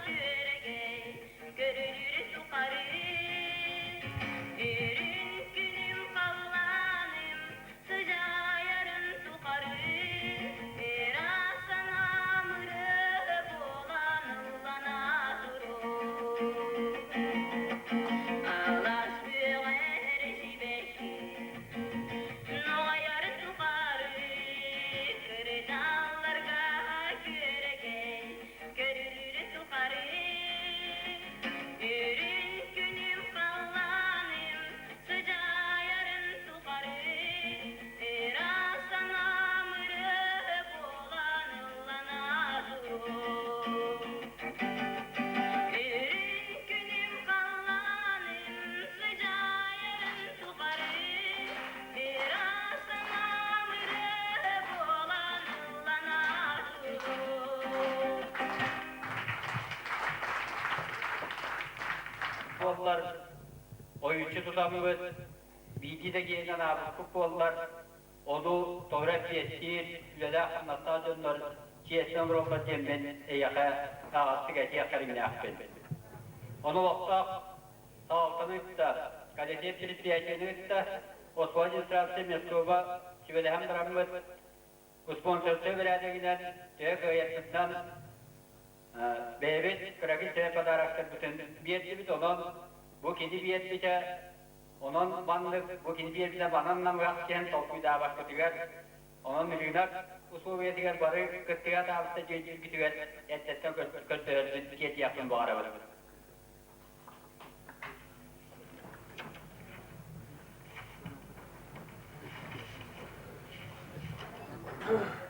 күөрэгэй көрүлүүрү тухары Үрүҥ күнүм халлааным сыдьаайарын тухары ыра санаам ырыа буолан ыллана туруо. Алаас күөҕэр сибэкки Нуҕайар тухары кырдалларга күөрэгэй көрүлүүр тухары Үрүҥ күнүм халлааным сыдьаайарын тухары ыра санаам ырыа буолан ыллана туруо. Үрүҥ күнүм халлааным сыдьаайарын тухары ыра санаам ырыа буолан ыллана туруо. Буоллар, ойуччу тутаммыт, биирдии да киһинэн аабыппыт буоллар, ону тоҕо эппиэттиир, үлэлээх-хамнастаах дьоннор чиэстэн олороллор диэммин эйиэхэ аҕастык этиэх кэриҥнээхпин. Ону олохтоох салалтаны кытта, коллектив предприятиены кытта оскуола администрация Мясцова сүбэлэһэн бараммыт, Спонсорскай бэрээдэгинэн төһө кыайарбытынан бэйэбит кыракый сэрэ подароктарбытын биэрдибит. Онон бу кини биэрбитэ, онон маннык бу кини биэрбитэ манан намыһах диэн толкуйдаабаккытыгар, онон ырыынак усулуобуйатыгар бары кыттыга таабыта дьиэдьиргитигэр эрдэттэн көрдөһөрбүн тиэрдиэхпин баҕарабын.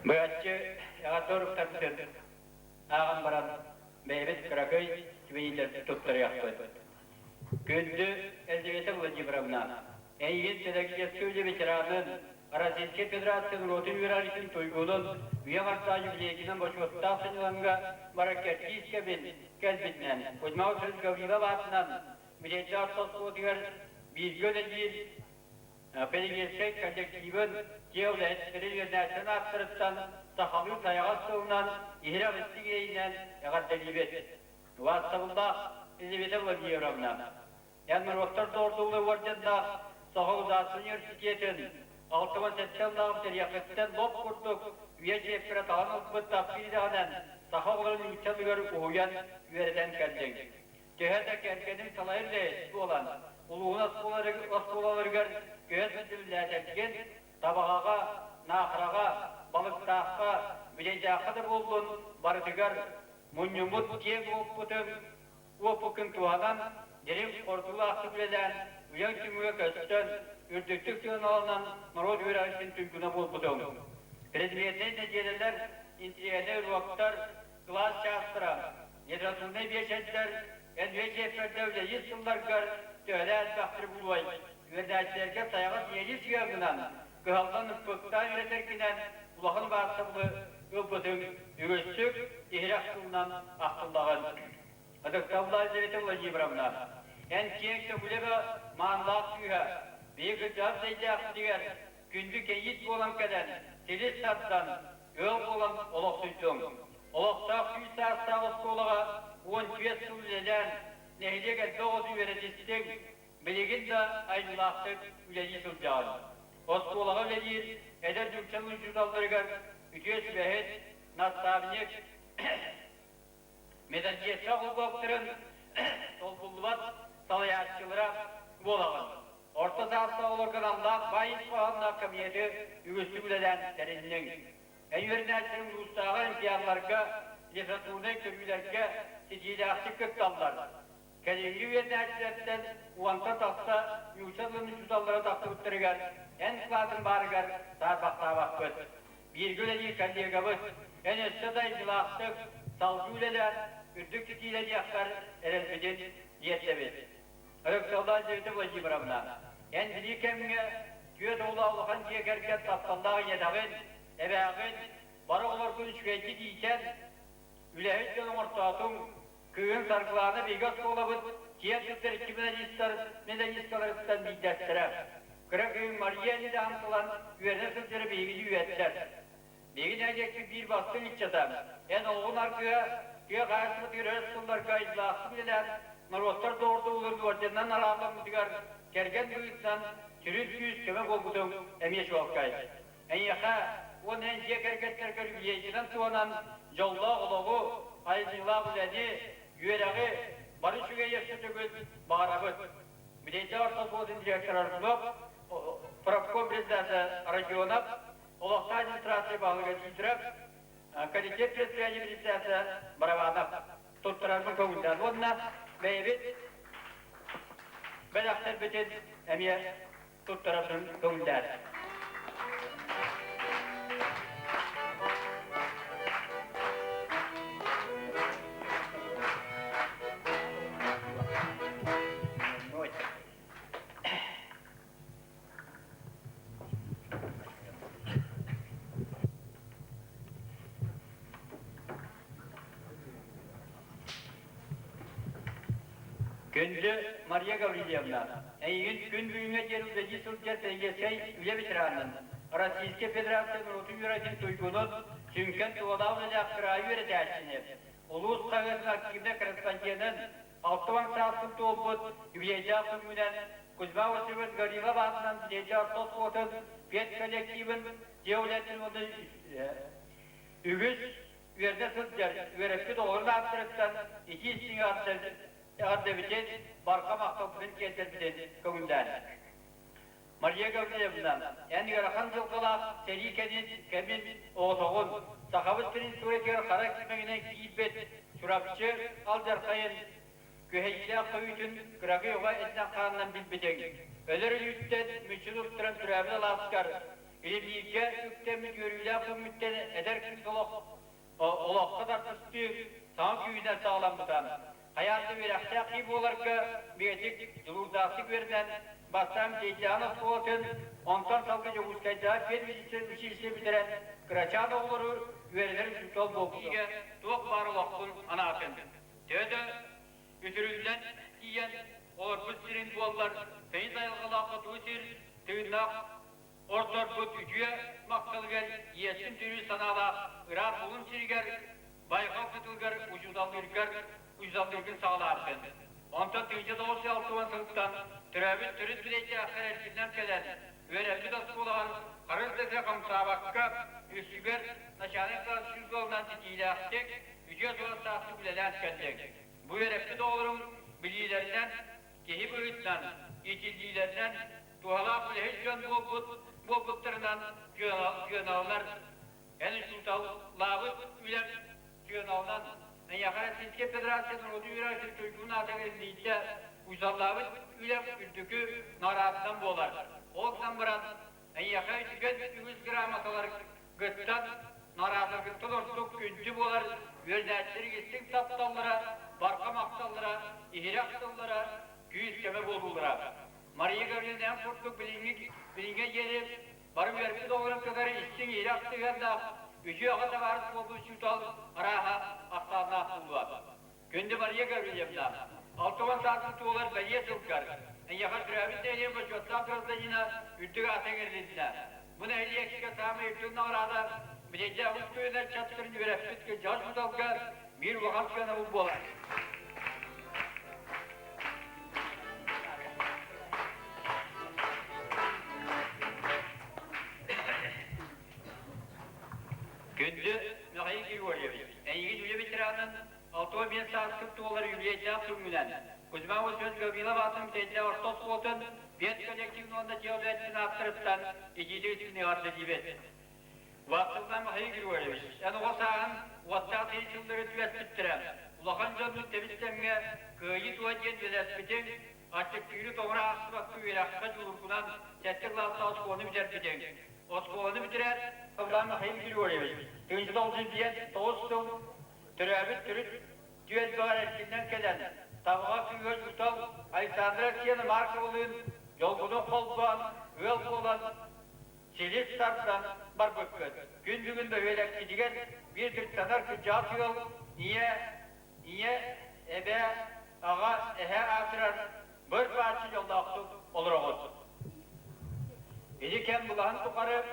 Быһаччы эҕэрдэ уруктарбытын ааҕан баран бэйэбит кыракый сибиниилэрбит туттарыахпыт. Күндү Елизавета Владимировна, эйигин педагогическай үлэ ветеранын, Российскай Федерация норуотун үөрэҕиитин туйгунун үйэ аҥардаах юбилейгынан бочуоттаах сынньалаҥҥа барар кэрдиис кэбин кэлбитинэн Кузьма Васильевич Гаврилов аатынан Милейдээх орто оскуолатыгар бииргэ үлэлиир педагогическай коллективын дьиэ үлэһиттэрин үөрэнээччилэрин ааттарыттан сахалыы сайаҕас тылынан иһирэх истиҥ иэйиинэн эҕэрдэлиибит. Убаастабыллаах Елизавета Владимировна, эн норуоттар доҕордуулар уордьаннаах Саха государственнай университетын 67 сыллаах бүтэриэххиттэн лоп курдук үйэ чиэппэрэ таҕан ылбыт таптыыр идэҕинэн саха оҕолорун нууччалыгар уһуйан үөрэтэн кэллиҥ. Төһө да кэргэниҥ салайар үлэһит буолан, улууһун оскуолаларыгар көһө сылдьыллээтэргин, Табаҕаҕа, Наахараҕа, Балыктаахха, Бүтэйдээххэ да буоллун, барытыгар мунньуммут киэҥ уоппутун уоппуккун туһанан, дириҥ хорутуулаахтык үлэлээн, үйэҥ түмүгэ көстөн, үрдүктүк сыаналанан норуот үөрэҕин туйгуна буолбутуҥ. Предметнэй нэдиэлэлэр, интеллигентнэй уруоктар, кылаас чаастара, литературнай биэчэрдэр эн үйэ чиэппэрдэ үлэлиир сылларгар төһөлөөх элбэхтик булуой, үөрэнээччилэргэ сайаҕас ийэлии сыһыаҥҥынан, кыһалҕан ыппыктаан үөрэтэргинэн улахан убаастабылы ылбытыҥ үгүстүк иһирэх тылынан ахтыллаҕын. Ытыктабыллаах Елизавета Владимировна, эн киэҥ сөбүлэбэ маанылаах кыыһа, биһиги кырдьаҕас эйдээхпитигэр күндү кэйиит буолан кэлэн, силис тардан, ыал буолан олохсуйдуҥ. Олохтоох күүс саастаах оскуолаҕа 15 сыл үлэлээн, нэһилиэк элбэх оҕотун үөрэтистиҥ, Билигин да айыллаахтык үлэлии сылдьаҕын. Оскуолаҕа үлэлиир. эдэр нуучча учууталларыгар үтүө сүбэһит, наставник, методист холбоһуктарын солбуллубат салайааччылара буолаҕын. Орто саастаах оҕолорго аналлаах баай ис хоһоонноох кабинеты үгүстүк үлэлээн тэринниҥ. Эн үөрэнээччилэриҥ улуустааҕы олимпиадаларга, литературнай көрүүлэргэ ситиилээхтик кытталлар. Кэлиҥҥи үөрэнээччилэртэн уонтан тахса нуучча тылын учууталлара тахсыбыттарыгар эн кылаатыҥ баарыгар саарбахтаабаппыт. Бииргэ үлэлиир коллегабыт, эн өссө да айымньылаахтык салгыы үлэлээн, үрдүк ситиилэниэххэр эрэлбитин тиэрдэбит. Александра Елизавета Владимировна, эн билии кэмҥэ түөрт оҕолоох улахан дьиэ кэргэн тапталлаах ийэтэҕин, эбээҕин, бары оҕолоргун үчүгэйдик иитэн, үлэһит дьон оҥортоотуҥ, кыыһын Саргылаана биһиги оскуолабыт киэн туттар икки медалистар медалисткаларыттан биирдэстэрэ. Кыра кыыһын Мария Ильдаан ылан үөрэнэ сылдьара биһигини үөрдэр. Биһиги нэһилиэкпит биир бастыҥ ыччата, эн оҕоҕун аргыһа тыа хаһаайыстыбатыгар өр сылларга айыллаахтык үлэлээн, норуоттар доҕордоһууларын уордьанынан араалламмытыгар кэргэн быһыытынан сүрүн күүс-көмө буолбутуҥ эмиэ чуолкай. Эйиэхэ уонна эн дьиэ кэргэттэргэр үбүлүөйгүнэн туһанан дьоллоох олоҕу, айымньылаах үлэни, үөрэҕи, бары үчүгэй өссө төгүл баҕарабыт. Билиэйдээх орто оскуолатын директора Аргунов, профком председателэ Родионов, олохтоох администрация баһылыга Сидоров, комитет предприятия председателэ Барабанов туттарарбын көҥүллээн уонна бэйэбит бэлэхтэрбитин эмиэ туттарарбын көҥүллээн. Күндү Мария Гаврильевна, эйигин күн бүгүҥҥэ диэри үлэлии сылдьар педагогическай үлэ ветеранын, Российскай Федерация норуотун үөрэтин туйгунун, сүҥкэн туһалаах үлэлээх кыраайы үөрэтээччини, улуус хаһыатын активнай корреспонденын, 60 сааспын туолбут юбилейдаах күҥҥүнэн Кузьма Васильевич Гаврилов аатынан Билиэчэ орто оскуолатын педколлективын дьиэ үлэтин уонна үгүс үөрэнэ сылдьар үөрэппит оҕолорун ааттарыттан итии-истиҥ эҕэрдэбитин, барҕа махталбытын тиэрдэрбитин көҥүллээн. Мария Гаврильевна, эн ыарахан дьылҕалаах сэрии кэнин кэмин оҕотоҕун, Сахабыт сирин историятыгар хара кимэҥинэн киирбит Чурапчы алдьархайын күһэйиилээх көйүүтүн кыракый оҕо этинэн-хаанынан билбитиҥ, өлөр өлүүттэн мүччү туттаран төрөөбүт алааскар, илимнииргэ үктэммит үөрүүлээх күммүттэн эдэр кыыс олох олоххо тардыстыы саҥа күүһүнэн саҕаламмыта. Хайаан да үөрэхтээх киһи буоларга бигэтик, дьулуурдаахтык үөрэнэн, бастаан Дьэйдээн оскуолатын, онтон салгыы Дьокуускайдааҕы педмедицинскэй училище бүтэрэн, кырачаан оҕолору үөрэтэр учуутал буолбута. Туох баар олохпун анаатын. Төһө да үтүрүллэн тиийэн олорбут сирин буоллар, тыйыс айылҕалаах хотугу сир тыыннаах Ордорбут үтүө махталыгар иэсин түрүү санаалаах ыраах булун сиригэр, байҕал кытылыгар учууталлыыргар учууталлыыргын саҕалаабытын. Онтон 1960 сылтан төрөөбүт төрүт билэйдээххэр эргиллэн кэлэн, үөрэммит оскуолаҕар харыс да сирэ хамсаабакка, үксүгэр начальник класс учууталынан ситиилээхтик, үтүө суостаахтык үлэлээн кэллиҥ. Бу үөрэппит оҕолоруҥ билиилэринэн, киһи быһыытынан, иитиллиилэринэн туһалаах үлэһит дьон буолбут буолбуттарынан сыаналанар. Эн учууталлаабыт үлэҥ сыаналанан, эйиэхэ Российскай Федерация норуотун үөрэҕин туйгун аатыгар иллиитэ учууталлаабыт үлэҥ үрдүкү наҕараадатынан буолар. Ол гынан баран, эйиэхэ үтүгэн үгүс грамоталар гыттан наҕараадаларгыттан ордук күндү буолар үөрэнээччилэр истиҥ тапталлара, барҕа махталлара, иһирэх тыллара, күүс-көмө буолуулара. Мария Гаврильевна курдук билиҥҥи билиҥҥэ диэри бары үөрбүт оҕолорун кытары истиҥ иһирэх сыһыаннаах, үтүө аҕа табаарыс буолбут учуутал арааһа ахсааннаах буолуо. Күндү Мария Гаврильевна, 60 сааскын туолар бэлиэ сылгар, эйиэхэ төрөөбүт нэһилиэк бочуоттаах гражданина үрдүк аата иҥэрилиннэ. Бу нэһилиэккэ саамай үрдүк наҕараада Билиэйдээх үс көлүөнэ ыччаттарын үөрэппит кырдьаҕас учууталга биир улахан сыанабыл буолар. Күндү Михаил Григорьевич, эйигин үлэ ветеранын 65 сааскын туолар юбилейдаах күҥҥүнэн Кузьма Васильевич Гаврилов аатын Бүтэйдээх орто оскуолатын педколлективын уонна дьиэ үлэһиттэрин ааттарыттан итиитик-истиҥник эҕэрдэлиибит. Василий Михаил Григорьевич, эн оҕо сааһын уоттаах сэрии сыллары түбэспиттэрэ. Улахан дьоннун тэбис-тэҥҥэ Кыайыы туһа диэн үлэлэспитиҥ, аччыктыыры тоҕура аахсыбакка үөрэххэ дьулургунан сэттэ кылаастаах оскуоланы бүтэрбитиҥ. Оскуоланы бүтэрээт, Сыллаан Михаил Григорьевич, 1959 сыл төрөөбүт төрүт түөлбэҕэр эркиннэн кэлэн, Табаҕа кыыһа учуутал Александра Алексеевна Марковалыын дьолгунун холбоон, ыал буолан, силис тардан барбыккыт. Күн бүгүн бөһүөлэкпитигэр биир кыттанар кырдьаҕас ыал ийэ, ийэ, эбээ, аҕа, эһээ аатырар быр бааччы дьоллоохтук олороҕут. Ити кэм былаһын тухары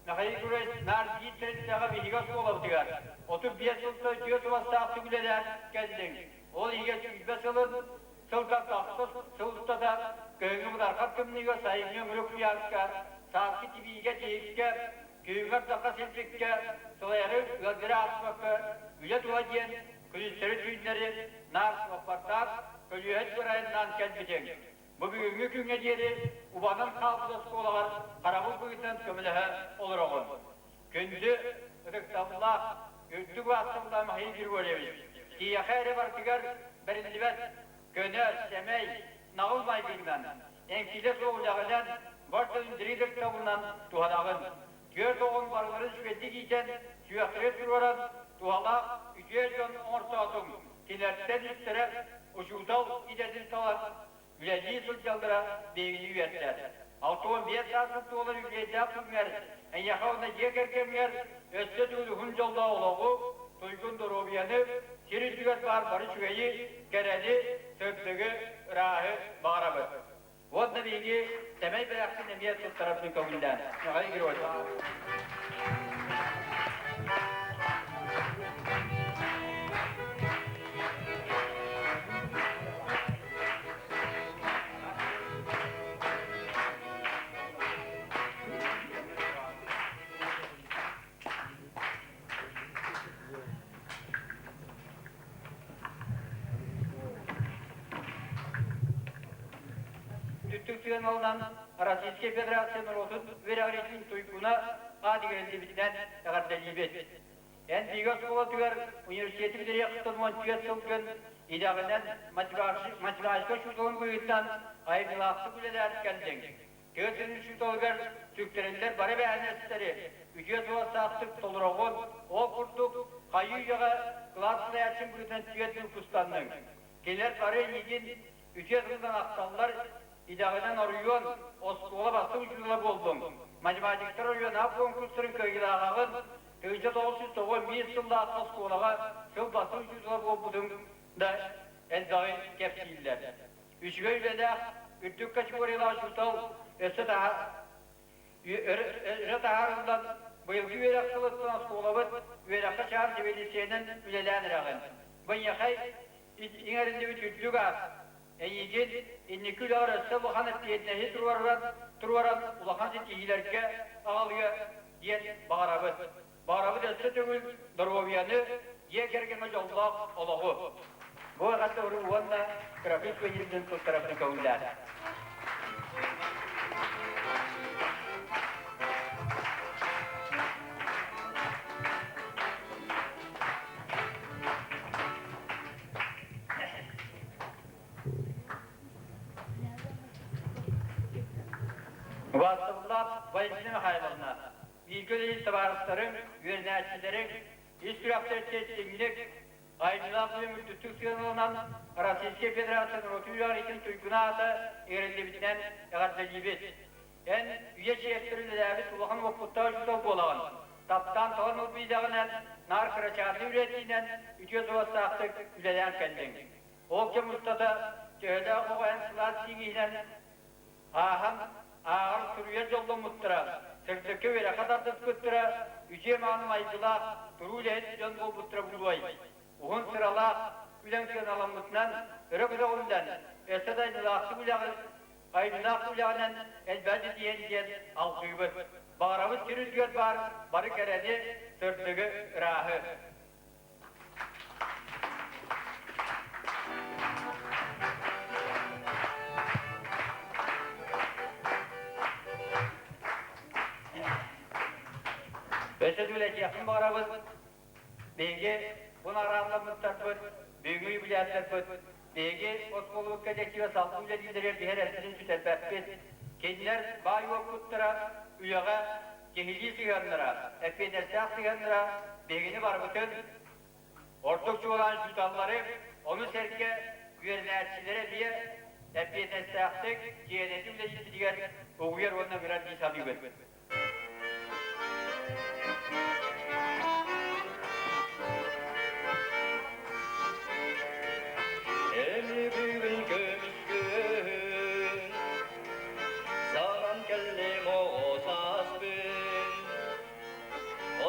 Михаил Егорович наар биир тэрилтэҕэ биһиги оскуолабытыгар 35 сылтан үтүө суобастаахтык үлэлээн кэллиҥ. Ол иһигэр 20 сылын сылтан тахса сыл устата кыһыҥҥы бытархар тымныыга, сайыҥҥы өҥүрүк куйааска, сааскы тибиигэ, тиһиккэ, күһүҥҥү ардахха силбиккэ, сылайары, ыалдьары аахсыбакка үлэ туһа диэн күнүстэри-түүннэри наар суоппардаах, көлүөһэ дьуорайыннаан кэлбитиҥ. Бу бүгүҥҥү күҥҥэ диэри убанан хаалбыт оскуолаҕар харабыл быһыытынан көмөлөһө олороҕун. Күндү, ытыктабыллаах, үрдүк убаастабыллаах Михаил Григорьевич, киһиэхэ эрэ барытыгар бэриллибэт көнө, сэмэй, наҕыл майгыгынан, эҥкилэ суох үлэҕинэн, бар дьонун дириҥ ытыктабылынан туһанаҕын. Түөрт оҕоҥ барыларын үчүгэйдик иитэн, сүрэхтэрин туруоран, туһалаах, үтүө дьон оҥортоотуҥ. Кинилэртэн үстэрэ учуутал идэтин талан, үлэлии сылдьаллара биһигини үөрдэр. 65 сааскын туолар үбүлүөйдээх күҥҥэр эйиэхэ уонна дьиэ кэргэҥҥэр өссө төгүл уһун дьоллоох олоҕу, туйгун доруобуйаны, сир үрдүгэр баар бары үчүгэйи, кэрэни, сырдыгы, ырааһы баҕарабыт. Уонна биһиги сэмэй бэлэхпин эмиэ туттарарбын көҥүллээн. Михаил Григорьевич. Түттүк сыаналынан Российскай Федерация норуотун үөрэҕириитин туйгуна аат иҥэриллибитинэн эҕэрдэлиибит. Эн бигэ оскуолатыгар университеты бүтэриэххиттэн 14 сылгын идэҕинэн математика учууталын быһыытынан айымньылаахтык үлэлээн кэллиҥ. Тыа сирин учууталыгар сүктэриллэр бары эбээһинэстэри үтүө суобастаахтык толороҕун, ол курдук хайыы-үйэҕэ кылаас салайааччын быһыытынан түөрт выпустанныҥ. Кинилэр бары эйигин үтүө тылынан ахталлар, идэҕинэн оройуон, оскуола бастыҥ учуутала буоллуҥ. Математиктар оройуонаах куонкурстарын кыайыылааҕаҕын, 1991 сыллаахха оскуолаҕа сыл бастыҥ учуутала буолбутуҥ да элбэҕи кэпсииллэр. Үчүгэй үлэлээх, үрдүк категориялаах учуутал өссө өрө таһаарыллан, быйылгы үөрэх сылыттан оскуолабыт үөрэххэ чаан сэбиэдиссэйинэн үлэлээн эрэҕин. Бу эйиэхэ иҥэриллибит үрдүк аат, эйигин инники үлэҕэр өссө улахан эппиэтинэһи туруоран улахан ситиһиилэргэ аҕалыа диэн баҕарабыт. Баҕарабыт өссө төгүл доруобуйаны, дьиэ кэргэҥҥэ дьоллоох олоҕу. Бу эҕэрдэ уруу уонна кыракый кыайыытын туттарабытын көҥүллээн. Убаастабыллаах Валентина Михайловна, бииргэ үлэлиир табаарыстарыҥ, үөрэнээччилэриҥ ис сүрэхтэриттэн истиҥник, айымньылаах үлэм үрдүктүк сыаналанан Российскай Федерация норуотун үөрэҕириитин туйгуна аата иҥэриллибитинэн эҕэрдэлиибит. Эн үйэ чиэстэр үлэлээбит улахан уопуттаах учуутал буолаҕын. Таптаан талан ылбыт идэҕинэн, наар кырачаанныы үлэтиинэн үтүө суобастаахтык үлэлээн кэллиҥ. Ол кэм устата төһөлөөх оҕо эн сылаас сиигиһинэн ааһан ааҕар суруйар дьолломмуттара, сырдыкка үөрэххэ тардыспыттара, үтүө мааны майгылаах, туруу үлэһит дьон буолбуттара буолуой. Уһун сыралаах үлэҥ сыаналаммытынан өрө көтөҕүллэн, өссө да айымньылаахтык үлэҕинэн элбэҕи ситиһэн диэн алҕыыбыт. Баҕарабыт сир үрдүгэр баар бары кэрэни, сырдыгы, ырааһы. Өссө үлэтиэхпин баҕарабын. Биһиги бу наҕараадаламмыттарбыт, бүгүҥҥү юбилярдарбыт, биһиги оскуолабыт коллектива салгыы үлэлииллэригэр биһэр эрэлбитин сүтэрбэппит. Кинилэр баай уоппуттара үлэҕэ киһилии сыһыаннара, эппиэтинэстээх сыһыаннара биһигини барыбытын, ордук чуолаан учууталлары, ону сэргэ үөрэнээччилэри эмиэ эппиэтинэстээхтик, чиэһинэйдик үлэлиирбитигэр угуйар уонна ыҥырар дии саныыбын. Эми бүгүн көмүскүн, санан кэллим оҕо сааспын,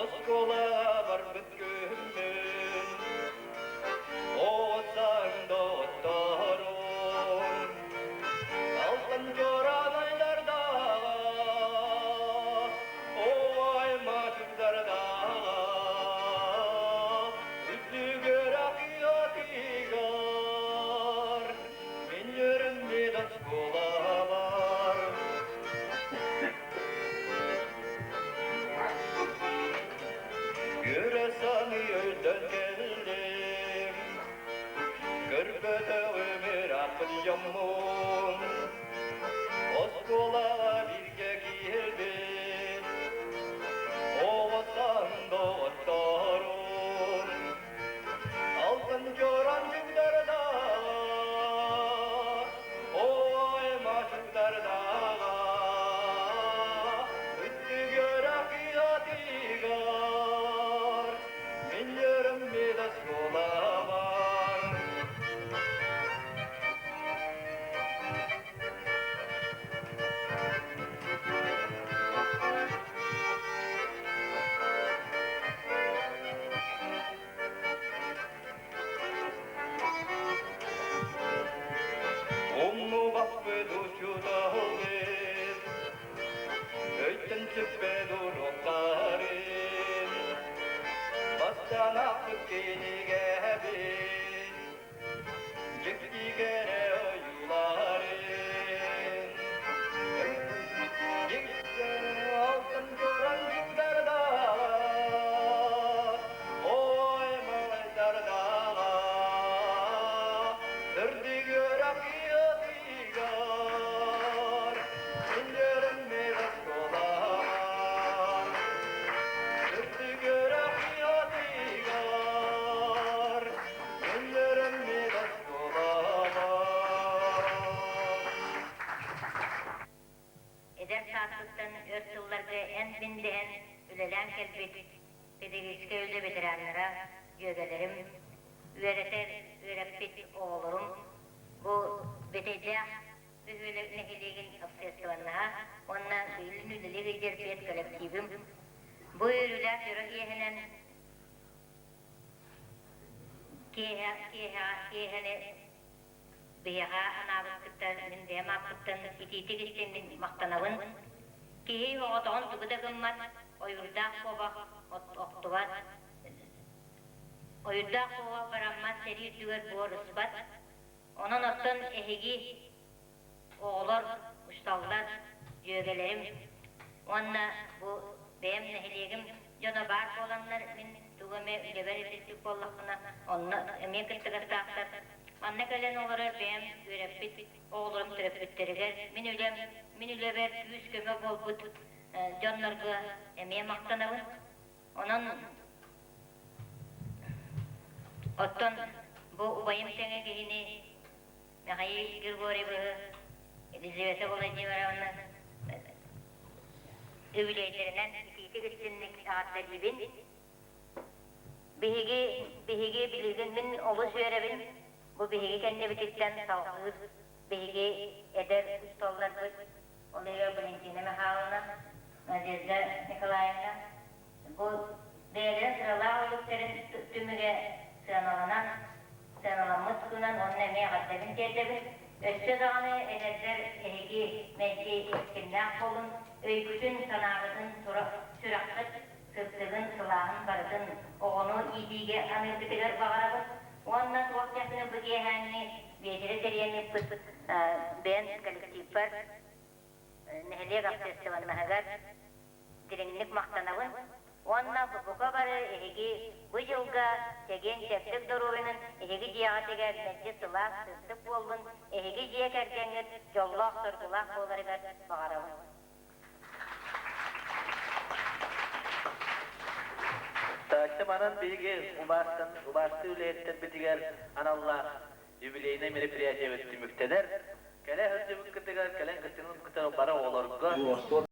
оскуола барбыт күммүн, оҕо сааһым доҕотторум, Алтан чуораанайдардаҕа, ой мачыгдардаҕа, үрдүгэр акыатыгар, мин үөрэммит оскуолабар. Үөрэ саныы өйдөн кэллим, Көрбөтөҕүм ырааппыт дьоммун, Оскуолаҕа бииргэ киирбит, Оҕоттон доҕотторум, Алтан чорон чугдардаҕа, Ой, мачугдардаҕа, Үттүгэр акыатыгар, Мин үөрэммит оскуолабар. Умнубаппыт учууталбыт, Өйтөн сүппэт уруоктарын, Бастаан аахпыт кинигэбит, Дьикти кэрэ ойууларын. Дьикти алтан чуораанчыктардаах, Ой, малайдардаах, Сырдык үөрэх кыатыгар, Күннэрим оскуолаҕар, Сырдык үөрэх кыатыгар, Күннэрим оскуолаҕар. Эдэр сааспыттан өр сылларга эн-мин дэһэн үлэлээн кэлбит педагогическай үлэ ветераннара, дьүөгэлэрим, үөрэтэр, үөрэппит оҕолорум бу Бүтэйдээх бөһүөлэк нэһилиэгин общественноһа уонна Илин үлэлии сылдьар педколлективым бу үөрүүлээх дьоро киэһэнэн киэһэ киэһэни биһиэхэ анаабыккыттан мин бэйэм ааппыттан итиитик истиҥник махтанабын. Киһи оҕотоҕун тугу да гыммат, ойуурдаах куобах охтубат, ойуурдаах куобах бараммат сэрии үрдүгэр буор ыспат. Онон оттон эһиги оҕолор, учууталлар, дьүөгэлэрим уонна бу бэйэм нэһилиэгим дьоно баар буоланнар мин тугу эмэ үлэбэр илдьиппит буоллахпына, онно эмиэ кыттыгастаахтар. Манна кэлэн олорор бэйэм үөрэппит оҕолорум төрөппүттэригэр мин үлэм, мин үлэбэр күүс-көмө буолбут дьоннорго эмиэ махтанабын. Онон оттон бу убайым тэҥэ киһини Михаил Григорьевиһы, Елизавета Владимировна үбүлүөйдэринэн итиитик истинник эҕэрдэлиибин. Биһиги, биһиги билигин мин олус үөрэбин. Бу биһиги кэннибититтэн салҕыыр биһиги эдэр учууталларбыт Олега Валентина Михайловна, Надежда Николаевна бу бэйэлэрин сыралаах үлүктэрин түмүгэ сыаналанан, сыаналаммыт гынан уонна эмиэ эҕэрдэбин тиэрдэбин. Өссө даҕаны эдэрдэр эһиги мэлдьи эрчимнээх буолун, өйгүтүн-санааҕытын сүрэххит сырдыгын, сылааһын барытын оҕону иитиигэ аныыргытыгар баҕарабын уонна туох диэхпинэ бу киэһээҥҥи биэчэри тэрийэн ыыппыт бэйэм коллективпар, нэһилиэк общественноһыгар дириҥник махтанабын уонна бука бары эһиги бу дьылга чэгиэн-чэбдик доруобуйанан эһиги дьиэҕитигэр мэлдьи сылаас, сырдык буоллун, эһиги дьиэ кэргэҥҥит дьоллоох-соргулаах буоларыгар баҕарабын. Таатта манан биһиги убаастан убаастыы үлэһиттэрбитигэр аналлаах юбилейнай мероприятиебыт түмүктэнэр. Кэлэ сылдьыбыккытыгар, кэлэн кыттыгын кытары бары оҕолорго.